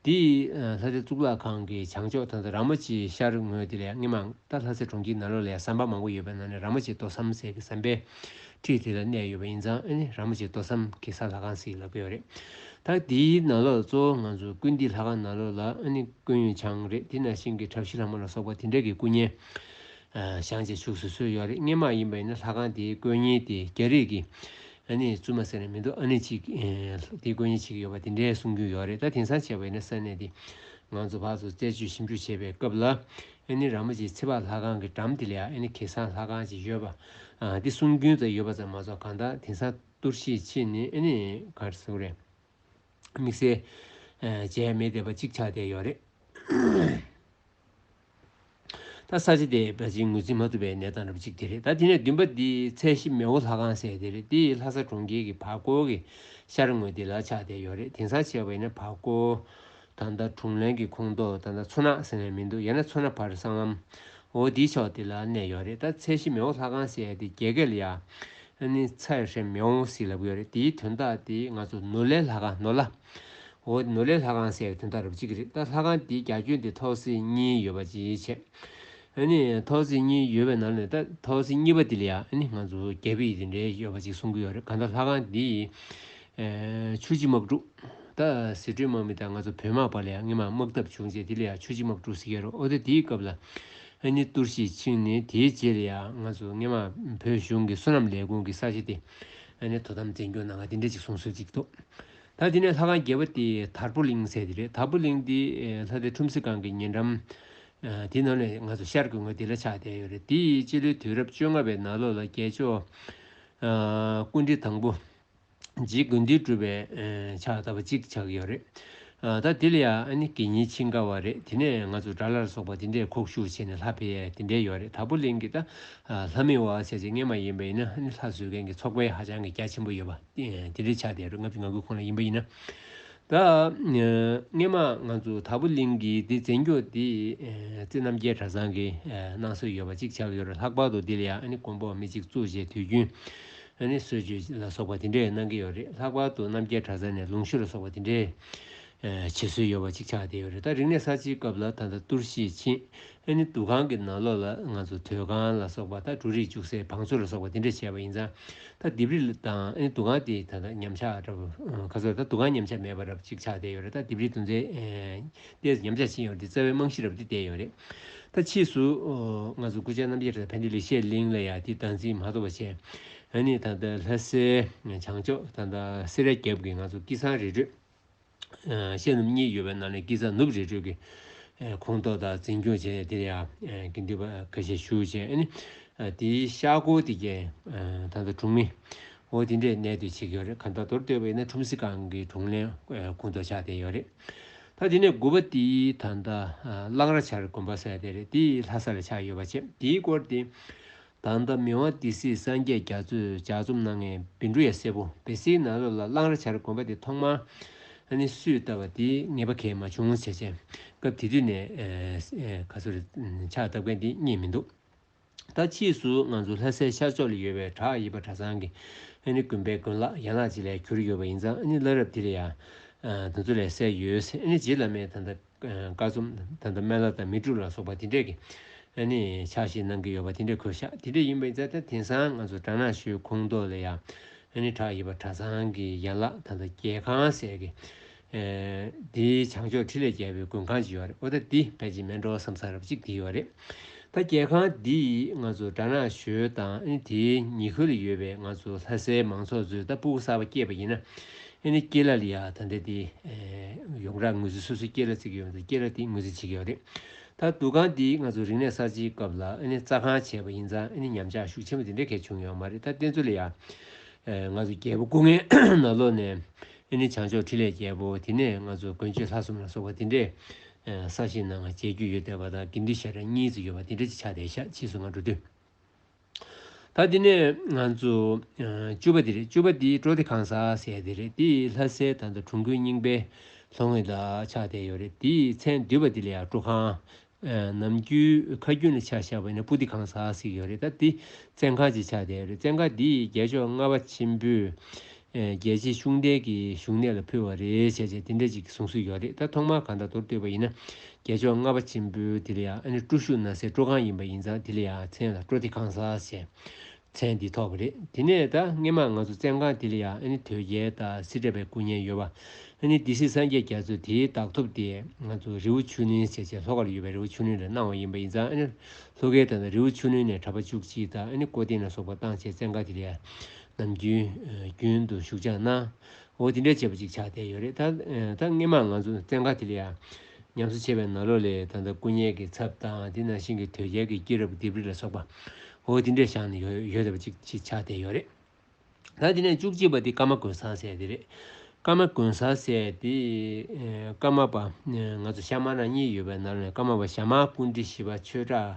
འདི་ལྷ་སྡེ་གཙུག་ལག་ཁང་གི་བྱང་ཕྱོགས་ད་ལྟ་ར་མོ་ཆེ་ཤར་ངོས་དེ་ལ་སྔོན་མ་ད་ལྷ་ས་གྲོང་ཁྱེར་ནང་ལོགས་ལ་ཟམ་པ་མང་པོ་ཡོད་པའི་ནང་ནས་ར་མོ་ཆེ་རྡོ་ཟམ་ཟེར་གི་ཟམ་པའི་འཁྲིས་དེ་ལ་གནས་ཡོད་པ་ཡིན་ཙང་ཨ་ནི་ར་མོ་ཆེ་རྡོ་ཟམ་གེ་སར་ལྷ་ཁང་ཟེར་ལབ་ཀྱི་ཡོད་རེད། ད་འདིའི་ནང་ལོགས་གཙོ་བོ་ང་ཚོ་ཀུན་འདུས་ལྷ་ཁང་ནང་ལོགས་ལ་ཨ་ནི་ཀུན་ཡུན་བྱང་རེད། དེ་ནང་བཞིན་གྱི་གྲྭ་བཞི་ལྷ་མོ་ལ་སོགས་པ་དེ་འདྲ་གི་སྐུ་བརྙན་བཞེངས་བྱས་བཞུགས་སུ་གསོལ་ཡོད་རེད། སྔོན་མ་ཡིན་པ་ཡིན་ན་ལྷ་ཁང་དེའི་དཀོན་གཉེར་དེ་རྒྱ་རིགས་ཀྱི་ཨ་ནི་བཙུན་མ་ཟེར་ནས་མི་འདུག་ཨ་ནི་གཅིག་དེའི་སྐུ་བརྙན་བྱེད་ཀྱི་ཡོད་པ་དེ་འདྲའི་གསུང་རྒྱུན་ཡོད་རེད། ད་དེང་སང་བྱས་པ་ཡིན་ན་ས་གནས་དེ་ང་ཚོ་ཕར་ཚུར་རྩད་གཅོད་ཞིབ་འཇུག་བྱས་པའི་སྐབས་ལ་ཨ་ནི་ར་མོ་ཆེ་ཚེ་དཔག་ལྷ་ཁང་གི་འགྲམ་དེ་ལ་ཡང་ཨ་ནི་གེ་སར་ལྷ་ཁང་ཅིག་ཡོད་པ་དེ་གསུང་རྒྱུན་ཙམ་ཡོད་པ་ཙམ་མ་གཏོགས་གང་ལྟར་དེང་སང་གཏོར་བཤིག་ཕྱིན་ནས་ཨ་ནི་ག་རེ་ཟེར་དགོས་རེད། དམིགས་བསལ་བྱས་མེད་བསྡད་པ་གཅིག་ཆགས་བསྡད་ཡོད་རེད། ད་ས་ཆ་དེ་ཕལ་ཆེར་ངོས་འཛིན་མ་ཐུབ་པའི་གནས་སྟངས་འདྲ་པོ་གཅིག་དེ་རེད། ད་དེ་ནས་བདུན་པ་འདི་ཚལ་ཞི་མེའོ་ལྷ་ཁང་ཟེར་དེ་རེད། དེ་ལྷ་ས་གྲོང་ཁྱེར་གྱི་བར་སྐོར་གྱི་ཤར་ངོས་དེ་ལ་ཆགས་བསྡད་ཡོད་རེད། དེང་སང་བྱས་པ་ཡིན་ན་བར་སྐོར་ད་ལྟ་དྲུང་ལན་གྱི་ཁོངས་གཏོགས་ད་ལྟ་མཚོ་ནག་ཟེར་ནས་མི་འདུག་ཡང་ན་མཚོ་སྣ་བར་སྲང་ལམ་འོ་དེའི་ཕྱོགས་དེ་ལ་གནས་ཡོད་རེད། ད་ཚལ་ཞི་མེའོ་ལྷ་ཁང་ཟེར་དེ་རྒྱ་སྐད་ལ་ཡ་ཨ་ནི་ཚལ་ཧྲེ་མེའོ་ཟེར་ལབ་ཀྱི་ཡོད་རེད། དེའི་དོན་དག་དེ་ང་ཚོ་ནོར་ལྷའི་ལྷ་ཁང་ནོར་ལྷ། འོ་ནོར་ལྷའི་ལྷ་ཁང་ཟེར་བའི་དོན་དག་རབ་གཅིག་རེད། ད་ལྷ་ཁང་དེའི་རྒྱ་ཁྱོན་དེ་ཐོག་བརྩེགས་གཉིས་ཡོད་པ་ཅིག་བྱས། ཨ་ནི་ཐོག་བརྩེགས་གཉིས་ཡོད་པའི་ནང་ནས་ད་ཐོག་བརྩེགས་གཉིས་པ་དེ་ལ་ཡང་ཨ་ནི་ང་ཚོ་རྒྱ་ཕིབས་དེ་འདྲའི་ཡོད་པ་ཅིག་གསུང་གི་ཡོད་རེད། གང་ལྟར་ལྷ་ཁང་འདི་ཡི་ཆུ་བྱི་དམག་འཁྲུག་ད་ཟི་ཁྲོན་དམག་མི་དང་ང་ཚོ་བོད་དམག་བར་ལ་ཡང་སྔོན་མ་དམག་འཐབ་བྱུང་རྗེས་དེ་ལ་ཡང་ཆུ་བྱི་དམག་འཁྲུག་ཟེར་གྱི་ཡོད་རེད། འོ་ད་དེའི་སྐབས་ལ་ཨ་ནི་གཏོར་བཤིག་ཕྱིན་ནས་དེའི་རྗེས་ལ་ཡང་ང་ཚོ་སྔོན་མ་བོད་གཞུང་གི་སོ་ནམ་ལས་ཁུངས་ཀྱི་ས་ཆ་དེ་ཨ་ནི་དོ་དམ་འཛིན་སྐྱོང་གནང་བ་དེ་འདྲ་ཅིག་གསུང་སྲོལ་ཅིག་འདུག་ད་དེ་ནས་ལྷ་ཁང་བརྒྱད་པ་དེ་དར་པོ་གླིང་ཟེར་དེ་རེད། དར་པོ་གླིང་འདི་ལྷ་སྡེ་ཁྲོམ་གཟིགས་སྒང་གི་ཉེ་འགྲམ་དེ་ནང་ནས་ང་ཚོ་ཤར་གྱི་ངོས་དེ་ལ་ཆགས་བསྡད་ཡོད་རེད། དེ་ཡི་སྤྱི་ལོའི་དུས་རབས་བཅོ་ལྔ་པའི་ནང་ལོགས་ལ་རྒྱལ་མཆོག་སྐུ་ཕྲེང་དང་པོ་རྗེ་དགེ་འདུན་གྲུབ་པའི་ཕྱག་བཏབ་པ་གཅིག་ཆགས་ཀྱི་ཡོད་རེད། ད་དེ་ལ་ཡང་ཨ་ནི་དགེ་བསྙེན་ཆིང་དགའ་བ་རེད། དེ་ནས་ང་ཚོ་དགྲ་ལྷ་ལ་སོགས་པ་དེ་འདྲས་ཁོག་ཞུགས་བྱས་ནས་ལྷ་ཕེབས་ཡས་དེ་འདྲས་ཡོད་རེད། དར་པོ་གླིང་གི་ད་ལྷ་མི་བ་ཟེར་ཅིག་སྔོན་མ་ཡིན་པ་ཡིན་ན་ཨ་ནི་ལྷ་བཟོ་མཁན་གྱི་ཚོགས་པ་ཧ་ཅང་གི་རྒྱ་ཆེན་པོ་ཡོད་པ་དེ་འདྲས་ཆགས་བསྡད་རེད། ལྔ་བཅུ་ང་དགུ་གོང་ལ་ཡིན་པ་ཡིན་ན། ད་སྔོན་མ་ང་ཚོ་དར་པོ་གླིང་གི་དེ་འཛིན་སྐྱོང་དེ་རྩེ་རྣམ་རྒྱལ་གྲྭ་ཚང་གི་གནང་སྲོལ་ཡོད་པ་གཅིག་ཆགས་ཡོད་རེད། ལྷག་པར་དུ་དེ་ལ་ཡང་ཨ་ནི་མགོན་པོ་མི་གཅིག་བཙུགས་བྱས་དུས་རྒྱུན་ཨ་ནི་གསོལ་མཆོད་ལ་སོགས་པ་དེ་འདྲས་གནང་གི་ཡོད་རེད། ལྷག་པར་དུ་རྣམ་རྒྱལ་གྲྭ་ཚང་ནས་ལུང་ཤུར་ལ་སོགས་པ་དེ་འདྲས་བྱེད་སྲོལ་ཡོད་པ་གཅིག་ཆགས་བསྡད་ཡོད་རེད། ད་རིག་གནས་གསར་བརྗེའི་སྐབས་ལ་ད་ལྟ་གཏོར་བཤིག་ཕྱིན། ཨ་ནི་འདུ་ཁང་གི་ནང་ལོགས་ལ་ང་ཚོ་དོས་ཁང་ལ་སོགས་པ་ད་འབྲུ་རིགས་བཅུག་སའི་བང་མཛོད་ལ་སོགས་པ་དེ་འདྲས་བྱས་པ་ཡིན་ཙང་ད་ལྡེབས་རིས་དང་ཨ་ནི་འདུ་ཁང་དེ་ད་ལྟ་ཉམས་ཆག་འདྲ་པོ་ག་ཚོད་ད་འདུ་ཁང་ཉམས་ཆག་མེད་པ་འདྲ་པོ་གཅིག་ཆགས་བསྡད་ཡོད་རེད། ད་ལྡེབས་རིས་དོན་ཚན་ཏོག་ཙམ་ཉམས་ཆག་ཕྱིན་ཡོད་རེད། དེ་རྩ་བའི་རྨང་གཞི་འདྲ་པོ་དེ་བསྡད་ཡོད་རེད། ད་ཕྱིས་སུ་ང་ཚོ་སྐུ་བཅར་རྣམ་རྒྱལ་གྲྭ་ཚང་ཕན་བདེ་ལེགས་བཤད་གླིང་ལ་ཡང་དེ་བདག་འཛིན་མ་ཐོབ་པ་བྱས། ཨ་ནི་ད་ལྟ་ལྷ་སའི་བྱང་ཕྱོགས་ད་ལྟ་སེ་ར་རྒྱབ་ཀྱི་ང་ཚོ་སྐྱིད་ཚང་རི་ཁྲོད། ཨ་ཤར་ནུབ་གཉིས་ཡོད་པའི་ནང་ནས་སྐྱིད་ཚང་ནུབ་རི་ཁྲོད་ཀྱི་ཨ་ཁོངས་གཏོགས་དང་འཛིན་སྐྱོང་བྱས་ནས་དེ་ལ་ཡང་ཨ་དགེ་འདུན་པ་ཁ་ཤས་ཞུགས་བྱས། ཨ་ནི་ཨ་དེའི་ཤར་སྒོ་དེ་གའི་ཨ་ད་ལྟ་གྲོང་མི་འོ་དེ་འདྲས་གནས་སྡོད་བྱེད་ཀྱི་ཡོད་རེད། གང་ལྟར་མདོར་བསྡུས་པ་ཡིན་ན་ཁྲོམ་གཟིགས་སྒང་གི་གྲོང་ལྷན་ཨ་ཁོངས་གཏོགས་ཆགས་བསྡད་ཡོད་རེད། ད་དེ་ནས་དགུ་པ་དེ་ད་ལྟ་ཨ་གླང་ར་བྱར་དགོན་པ་ཟེར་དེ་རེད། དེ་ལྷ་ས་ལ་ཆགས་ཡོད་པ་བྱས། དེའི་སྐོར་དེ་ད་ལྟ་མི་དབང་སྡེ་སྲིད་སངས་རྒྱས་རྒྱ་མཚོས་ལྗགས་རྩོམ་གནང་མཁན་བཻ་ཌཱུརྱ་སྲས་པོ་སྦེ་སྲིད་ནང་ལོགས་ལ་གླང་ར་བྱར་དགོན་པ་དེ་ཐོག་མར་ཨ་ནི་སུས་བཏབ་པ་དེ་ངེས་པ་གང་ཡང་མ་བྱུང་བྱས་བྱས། སྐབས་དེ་དུས་ནས་ཨ་ཨ་ག་ཚོད་རེད་ཕྱག་བཏབ་མཁན་དེ་རྙེད་མི་འདུག་ད་ཕྱིས་སུ་ང་ཚོ་ལྷ་སའི་ཤར་ཕྱོགས་ལ་ཡོད་པའི་བྲག་གཡས་པ་གྲྭ་ཚང་གི་ཨ་ནི་དགོན་པའི་དགོན་ལག་ཡན་ལག་ཅིག་ལ་གྱུར་ཡོད་པ་ཡིན་ཙང་། ཨ་ནི་བླ་རབས་དེ་ལ་ཡང་ཨ་དེ་ཚོ་ལ་གསལ་ཡོད། ཨ་ནི་རྗེ་བླ་མས་ད་ལྟ་བཀའ་རྩོམ་ད་ལྟ་སྨན་བླ་དང་མི་འཁྲུགས་ལ་སོགས་པ་དེ་འདྲས་ཀྱི་ཨ་ནི་ཕྱག་བཞེས་གནང་གི་ཡོད་པ་དེ་འདྲས་གོ་ཤག་དེ་འདྲས་ཡིན་པ་ཡིན་ཙང་ད་དེང་སང་ང་ཚོ་གྲྭ་ནག་ཤོད་ཁོངས་གཏོགས་ལ་ཡང་ཨ་ནི་བྲག་གཡས་པ་གྲྭ་ཚང་གི་ཡན་ལག་ད་ལྟ་རྒྱལ་ཁང་ཟེར་གི་ཨ་དེའི་བྱང་ཕྱོགས་འཕྲིན་ལས་རྒྱལ་པོའི་མགོན་ཁང་ཅིག་ཡོད་རེད། འོ་ད་འདི་ཕལ་ཆེར་མེད་འགྲོ་བསམ་ས་འདྲ་པོ་ཅིག་དེ་ཡོད་རེད། ད་རྒྱལ་ཁང་འདི་ང་ཚོ་གྲྭ་ནག་ཤོད་དང་ཨ་ནི་དེའི་ཉེ་ཁུལ་ལ་ཡོད་པའི་ང་ཚོ་ལྷ་སའི་མང་ཚོགས་ཚོས་ད་སྤུ་གུ་གསར་པ་སྐྱེས་པ་ཡིན་ན། ཨ་ནི་སྐྱེས་ལ་ལ་ཡ་ད་ལྟ་དེ་ཨེ་ཡོངས་གྲགས་ངོས་འཛིན་སོ་སོའི་སྐྱེས་ལ་བརྩི་གི་ཡོད་མ་རེད། སྐྱེས་ལ་དེ་ངོས་འཛིན་བྱེད་ཀྱི་ཡོད་རེད། ད་འདུ་ཁང་དེ་ང་ཚོ་རིག་གནས་གསར་བརྗེའི་སྐབས་ལ་ཨ་ནི་རྩྭ་ཁང་བྱས་པ་ཡིན་ཙང་ཨ་ནི་ཉམས་ཆག་ཤུགས་ཆེན་པོ་དེ་འདྲ་གས་བྱུང་ཡོད་མ་རེད། ད་དེ་ཚོ་ལ་ཡ་ཨེ་ང་ཚོ་རྒྱལ་པོ་སྐུ་ལྔའི་ནང་ལོགས་ནས་ཨ་ནི་བྱང་ཕྱོགས་ཕྲིན་ལས་རྒྱལ་པོ། དེ་ནས་ང་ཚོ་མགོན་ཆེན་ལྷ་གསུམ་ལ་སོགས་པ་དེ་འདྲས་ས་ཞིང་ནང་མཇལ་རྒྱུ་ཡོད་བསྡད་པ་དང་དགེ་འདུན་ཞལ་གྲངས་གཉིས་ཙམ་ཡོད་པ་དེ་འདྲ་ཅིག་ཆགས་བསྡད་ཤག་ཕྱིས་སུ་ང་འགྲོ་དུས། ད་དེ་ནས་ང་ཚོ་ཨ་བཅུ་པ་དེ་རེད། བཅུ་པ་དེ་ཀྲོ་ཏི་ཁང་ས་ཟེར་དེ་རེད། དེ་ལྷ་སའི་ད་ལྟ་གྲོང་ཁྱེར་རྙིང་པའི་ལྷོ་ངོས་ལ་ཆགས་བསྡད་ཡོད་རེད། དེའི་མཚན་བསྡུས་པ་དེ་ལ་ཡང་ཀྲོ་ཁང་། ཨ་ནམ་རྒྱུན་ཁ་རྒྱུན་ལ་ཆ་བཞག་པ་ཡིན་ན་པུ་ཏི་ཁང་ས་ཟེར་གྱི་ཡོད་རེད། ད་དེ་བཙན་ཁང་ཅིག་ཆགས་བསྡད་ཡོད་རེད། བཙན་ཁང་དེ་རྒྱལ་མཆོག་ལྔ་པ་ཆེན་པོས་ཨ་རྒྱལ་ཆེན་ཤུགས་ལྡན་གྱི་བཞུགས་གནས་ལ་ཕུལ་བ་རེད་བྱས་བྱས་དེ་འདྲ་ཅིག་གསུང་སྲོལ་ཡོད་རེད། ད་ཐོག་མར་གང་ལྟར་མདོར་བསྡུས་པ་ཡིན་ན་རྒྱལ་མཆོག་ལྔ་པ་ཆེན་པོའི་དེ་ལ་ཡང་ཨ་ནི་ཀྲུ་ཤུ་ན་སའི་ཀྲོ་ཁང་ཡིན་པ་ཡིན་ཙང་དེ་ལ་ཡང་མཚན་ལ་ཀྲོ་ཏི་ཁང་ས་ཟེར་མཚན་འདི་ཐོགས་པ་རེད། དེ་ནས་ད་སྔས་མ་ང་ཚོ་བཙན་ཁང་དེ་ལ་ཡང་ཨ་ནི་དོལ་རྒྱལ་དང་སྲིད་ཁྲི་པའི་སྐུ་བརྙན་ཡོད་པ། ཨ་ནི་སྡེ་སྲིད་སངས་རྒྱས་རྒྱ་མཚོས་དེའི་བདག་ཐོབ་དེ་ང་ཚོ་རི་བོ་ཆུ་གླིང་ཟེར་བྱས་ལྷོ་ཁར་ཡོད་པའི་རི་བོ་ཆུ་གླིང་ལ་གནང་བ་ཡིན་པ་ཡིན་ཙང་། ཨ་ནི་ལྷོ་ཁའི་ད་ལྟ་རི་བོ་ཆུ་གླིང་ནས་གྲྭ་པ་བཅུ་གཅིག་དང་ཨ་ནི་ཀོ་ཏི་ན་སོགས་པ་བཏང་བྱས་བཙན་ཁང་དེ་ལ་ཡང་ནམ་རྒྱུན་ཨ་རྒྱུན་དུ་བཞུགས་སྦྱང་གནང་། འོ་དེ་འདྲ་བྱས་པ་ཅིག་ཆགས་བསྡད་ཡོད་རེད། ད་ཨ་ད་སྔས་མ་ང་ཚོ་བཙན་ཁང་དེ་ལ་ཡང་ཉམས་གསོ་བྱས་པའི་ནང་ལོགས་ལ་ད་ལྟ་སྐུ་བརྙན་གྱི་ཚབ་དང་དེ་ནང་བཞིན་གྱི་དོལ་རྒྱལ་གྱི་སྐྱེས་རབས་ལྡེབས་རིས་ལ་སོགས་པ་འོ་དེ་འདྲས་བཞག་ནས་ཡོད་ཡོད་བསྡད་པ་ཅིག་ཅིག་ཆགས་བསྡད་ཡོད་རེད། ད་དེ་ནས་བཅུ་གཅིག་པ་དེ་ཀརྨ་དགོན་ཚང་ཟེར་དེ་རེད། ཀརྨ་དགོན་ཚང་ཟེར་དེ་ཨེ་ཀརྨ་པ་ཨེ་ང་ཚོ་ཤར་མར་ནང་གཉིས་ཡོད་པའི་ནང་ནས་ཀརྨ་པ་ཞྭ་དམར་སྐུ་ཕྲེང་བཞི་པ་ཆོས་གྲགས་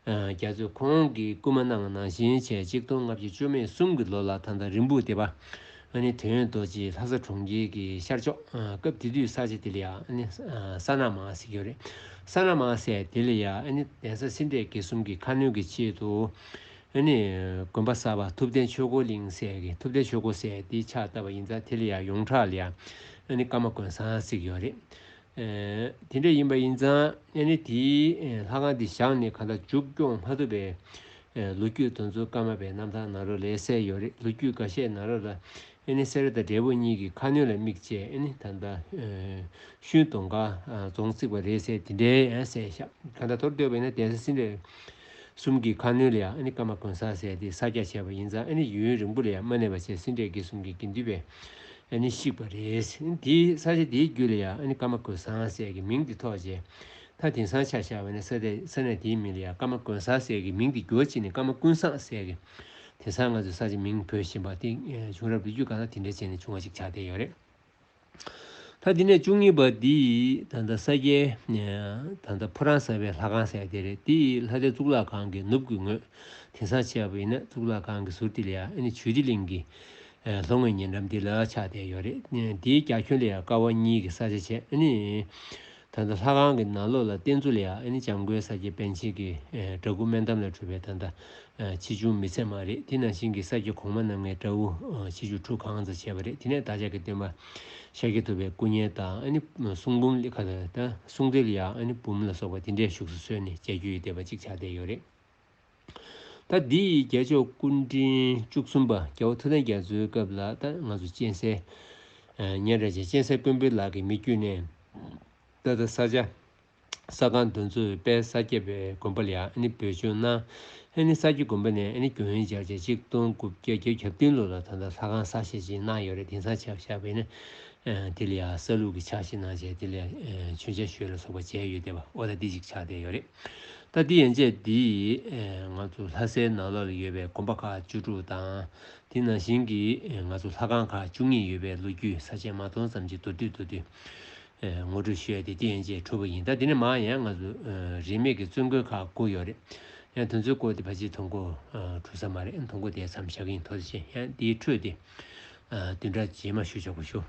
ཨེ་རྒྱ་མཚོས་ཁོང་གིས་སྐུལ་མ་གནང་བ་ནང་བཞིན་བྱས་གཅིག་སྟོང་ལྔ་བརྒྱ་བཅུ་མེད་གསུམ་གྱི་ལོ་ལ་ད་ལྟ་རིན་སྤུངས་སྡེ་པ་ཨ་ནི་དོན་ཡོད་རྡོ་རྗེ་ལྷ་ས་གྲོང་ཁྱེར་གྱི་ཤར་ཕྱོགས། ཨ་སྐབས་དེ་དུས་ས་ཆ་དེ་ལ་ཡང་ཨ་ནི་ཨ་ས་ནག་མ་ཟེར་གྱི་ཡོད་རེད། ས་ནག་མ་ཟེར་དེ་ལ་ཡང་ཨ་ནི་གདན་ས་སེ་འབྲས་དགེ་གསུམ་གྱི་ཁ་སྣོན་གྱི་ཆེད་དུ་ཨ་ནི་དགོན་པ་གསར་པ་ཐུབ་བསྟན་ཆོས་འཁོར་གླིང་ཟེར་གྱི། ཐུབ་བསྟན་ཆོས་འཁོར་ཟེར་དེ་ཕྱག་བཏབ་པ་ཡིན་ཙང་། དེ་ལ་ཡང་ཡོངས་གྲགས་ལ་ཡང་ཨ་ནི་ཀརྨ་དགོན་ཚང་ཟེར་གྱི་ཡོད་རེད། ཨ་དེ་འདྲ་ཡིན་པ་ཡིན་ཙང་ཨ་ནི་དེའི་ཨ་ལྷ་ཁང་དེ་བཞེངས་ནས་གང་ལྟར་མཇུག་སྐྱོང་མ་ཐུབ་པའི་ཨ་ལོ་རྒྱུས་དེ་ཚོ་ཀརྨ་པའི་རྣམ་ཐར་ནང་ལོགས་ལ་གསལ་ཡོད་རེད། ལོ་རྒྱུས་འགའ་ཤས་ནང་ལོགས་ལ་ཨ་ནི་སེ་ར་དང་འབྲས་སྤུངས་གཉིས་ཀྱི་ཁ་སྣོན་ལ་དམིགས་བྱས་ཨ་ནི་ད་ལྟ་ཨ་ཤུན་དོང་ཁ་ཨ་རྫོང་བརྩིགས་པ་རེད་ཟེར་དེ་འདྲའི་ཡང་གསལ་ཤག་གང་ལྟར་མདོར་བསྡུས་པ་ཡིན་ན་གདན་ས་སེ་འབྲས་གསུམ་གྱི་ཁ་སྣོན་ལ་ཡང་ཨ་ནི་ཀརྨ་དགོན་ཚང་ཟེར་དེ་གསར་རྒྱག་བྱས་པ་ཡིན་ཙང་། ཨ་ནི་ཡུན་རིང་པོ་ལ་ཡང་མ་གནས་པ་བྱས་སེ་འབྲས་དགེ་གསུམ་གྱི་དགེ་འདུན་པས་ཨ་ནི་བཤིག་པ་རེད། དེའི་ས་ཆ་དེའི་རྒྱུད་ལ་ཡང་ཨ་ནི་ཀརྨ་དགོན་ཚང་ཟེར་གྱི་མིང་དེ་ཐོགས་རྗེས། ད་དེང་སང་ཆ་བཞག་པ་ཡིན་ན་ས་དེ་ས་གནས་དེའི་མིང་ལ་ཡང་ཀརྨ་དགོན་ས་ཟེར་གྱི་མིང་དེ་བསྒྱུར་བྱས་ནས་ཀརྨ་ཀུན་བཟང་ཟེར་གྱི་དེང་སང་ང་ཚོས་ས་ཆ་མིང་བོས་བཞིན་པ་དེ་བྱུང་རབས་ལོ་རྒྱུས་གང་ལ་དེ་འདྲ་བྱས་ནས་བྱུང་བ་ཅིག་ཆགས་བསྡད་ཡོད་རེད། ད་དེ་ནས་བཅུ་གཉིས་པ་འདི་ད་ལྟ་ས་སྐྱའི་ད་ལྟ་ཕོ་བྲང་གསར་པའི་ལྷ་ཁང་ཟེར་དེ་རེད། དེ་ལྷ་སྡེ་གཙུག་ལག་ཁང་གི་ནུབ་ཀྱི་ངོས། དེང་སང་བྱས་པ་ཡིན་ན་གཙུག་ལག་ཁང་གི་ཟུར་དེ་ལ་ཡང་ཨ་ནི་ཇོ་ཏི་གླིང་གི་ལྷོ་ངོས་ཉེ་འགྲམ་དེ་ལ་ཆགས་བསྡད་ཡོད་རེད། དེའི་རྒྱ་ཁྱོན་ལ་ཡང་ཀ་བ་གཉིས་ཀྱི་ས་ཆ་བྱས། ཨ་ནི་ད་ལྟ་ལྷ་ཁང་གི་ནང་ལོགས་ལ་རྟེན་གཙོ་ལ་ཡང་ཨ་ནི་འཇམ་མགོན་ས་སྐྱ་པཎ་ཆེན་གྱི་ཨེ་འདྲ་སྐུ་སྨན་འདམ་ལས་གྲུབ་པའི་ད་ལྟ་ཨེ་ཆེ་ཆུང་མི་ཚད་མ་རེད། དེ་ནང་བཞིན་གྱི་ས་སྐྱ་གོང་མ་རྣམ་ལྔའི་འདྲ་སྐུ་ཨེ་ཆེ་ཆུང་ཁྲུ་གང་ཙམ་བྱས་པ་རེད། དེ་ནས་བདག་ཅག་གི་སྟོན་པ་ཤཱཀྱ་ཐུབ་པའི་སྐུ་བརྙན་དང་། ཨ་ནི་གསུང་འབུམ་ལ་ཁ་ད་གསུང་སྡེ་ལ་ཡང་ཨ་ནི་འབུམ་ལ་སོགས་པ་དེ་འདྲའི་བཞུགས་སུ་གསོལ་ནས་མཇལ་རྒྱུ་ཡོད་བསྡད་པ་ཅིག་ཆགས་བསྡད་ཡོད་རེད། ད་འདི་ཡི་རྒྱལ་མཆོག་སྐུ་ཕྲེང་བཅུ་གསུམ་པ་རྒྱལ་བ་ཐུབ་བསྟན་རྒྱ་མཚོའི་སྐབས་ལ་ད་ང་ཚོ་སྤྱན་གསལ་ཨ་སྙན་གྲགས་ཅན་སྤྱན་གསལ་ཀུན་འཕེལ་ལགས་ཀྱི་མི་བརྒྱུད་ནས་ད་ལྟ་ས་ཆ་ས་ཁང་འདི་ཚོའི་དཔལ་ས་སྐྱ་པའི་དགོན་པ་ལ་ཡང་ཨ་ནི་བེད་སྤྱོད་གནང་། ཨ་ནི་ས་སྐྱ་དགོན་པ་ནས་ཨ་ནི་དགོན་ཡོངས་སྦྱར་བྱས་གཅིག་སྟོང་དགུ་བརྒྱ་བརྒྱད་ཅུ་གྱ་བདུན་ལོ་ལ་ད་ལྟ་ལྷ་ཁང་གསར་བཞེངས་ཅིག་གནང་ཡོད་རེད། དེང་སང་ཆ་བཞག་པ་ཡིན་ན་ཨ་དེ་ལ་ཡང་ས་ལུགས་ཀྱི་ཕྱག་བཞེས་གནང་བྱས་དེ་ལ་ཨ་མཆོད་མཇལ་ཞུས་ལ་སོགས་པ་མཇལ་ཡོད་བསྡད་པ་འོ་ད་འདི་ཅིག་ཆགས་བསྡད་ཡོད་རེད། ད་འདི་ཡན་ཆད་འདི་ཨ་ང་ཚོ་ལྷ་སའི་ནང་ལོགས་ལ་ཡོད་པའི་དགོན་པ་ཁག་བཅུ་དྲུག་དང་། དེ་ནང་བཞིན་གྱི་ཨ་ང་ཚོ་ལྷ་ཁང་ཁག་བཅུ་གཉིས་ཡོད་པའི་ལོ་རྒྱུས་ས་བཅད་མ་སྟོང་ཙམ་ཅིག་མདོར་བསྡུས་མདོར་བསྡུས་ཨ་ངོ་སྤྲོད་ཞུ་ཡ་དེ་འདི་ཡན་ཆད་གྲུབ་པ་ཡིན། ད་འདི་ནས་མར་ཡང་ང་ཚོ་ཨ་རིས་མེད་ཀྱི་བཙུན་དགོན་ཁག་དགུ་ཡོད་རེད། ཡང་དེ་ཚོའི་སྐོར་དེ་ཕལ་ཆེར་དུམ་གོ་ཨ་གྲུབ་ས་མ་རེད། དུམ་གོ་དེ་མཚམས་བཞག་གི་ཡིན། ཐུགས་རྗེ་ཆེ། ཡང་འདིའི་འཕྲོས་དེ་ཨ་བདུན་ཕྲག་རྗེས་མ་ཞུ་ཆོག་པ་ཞུ།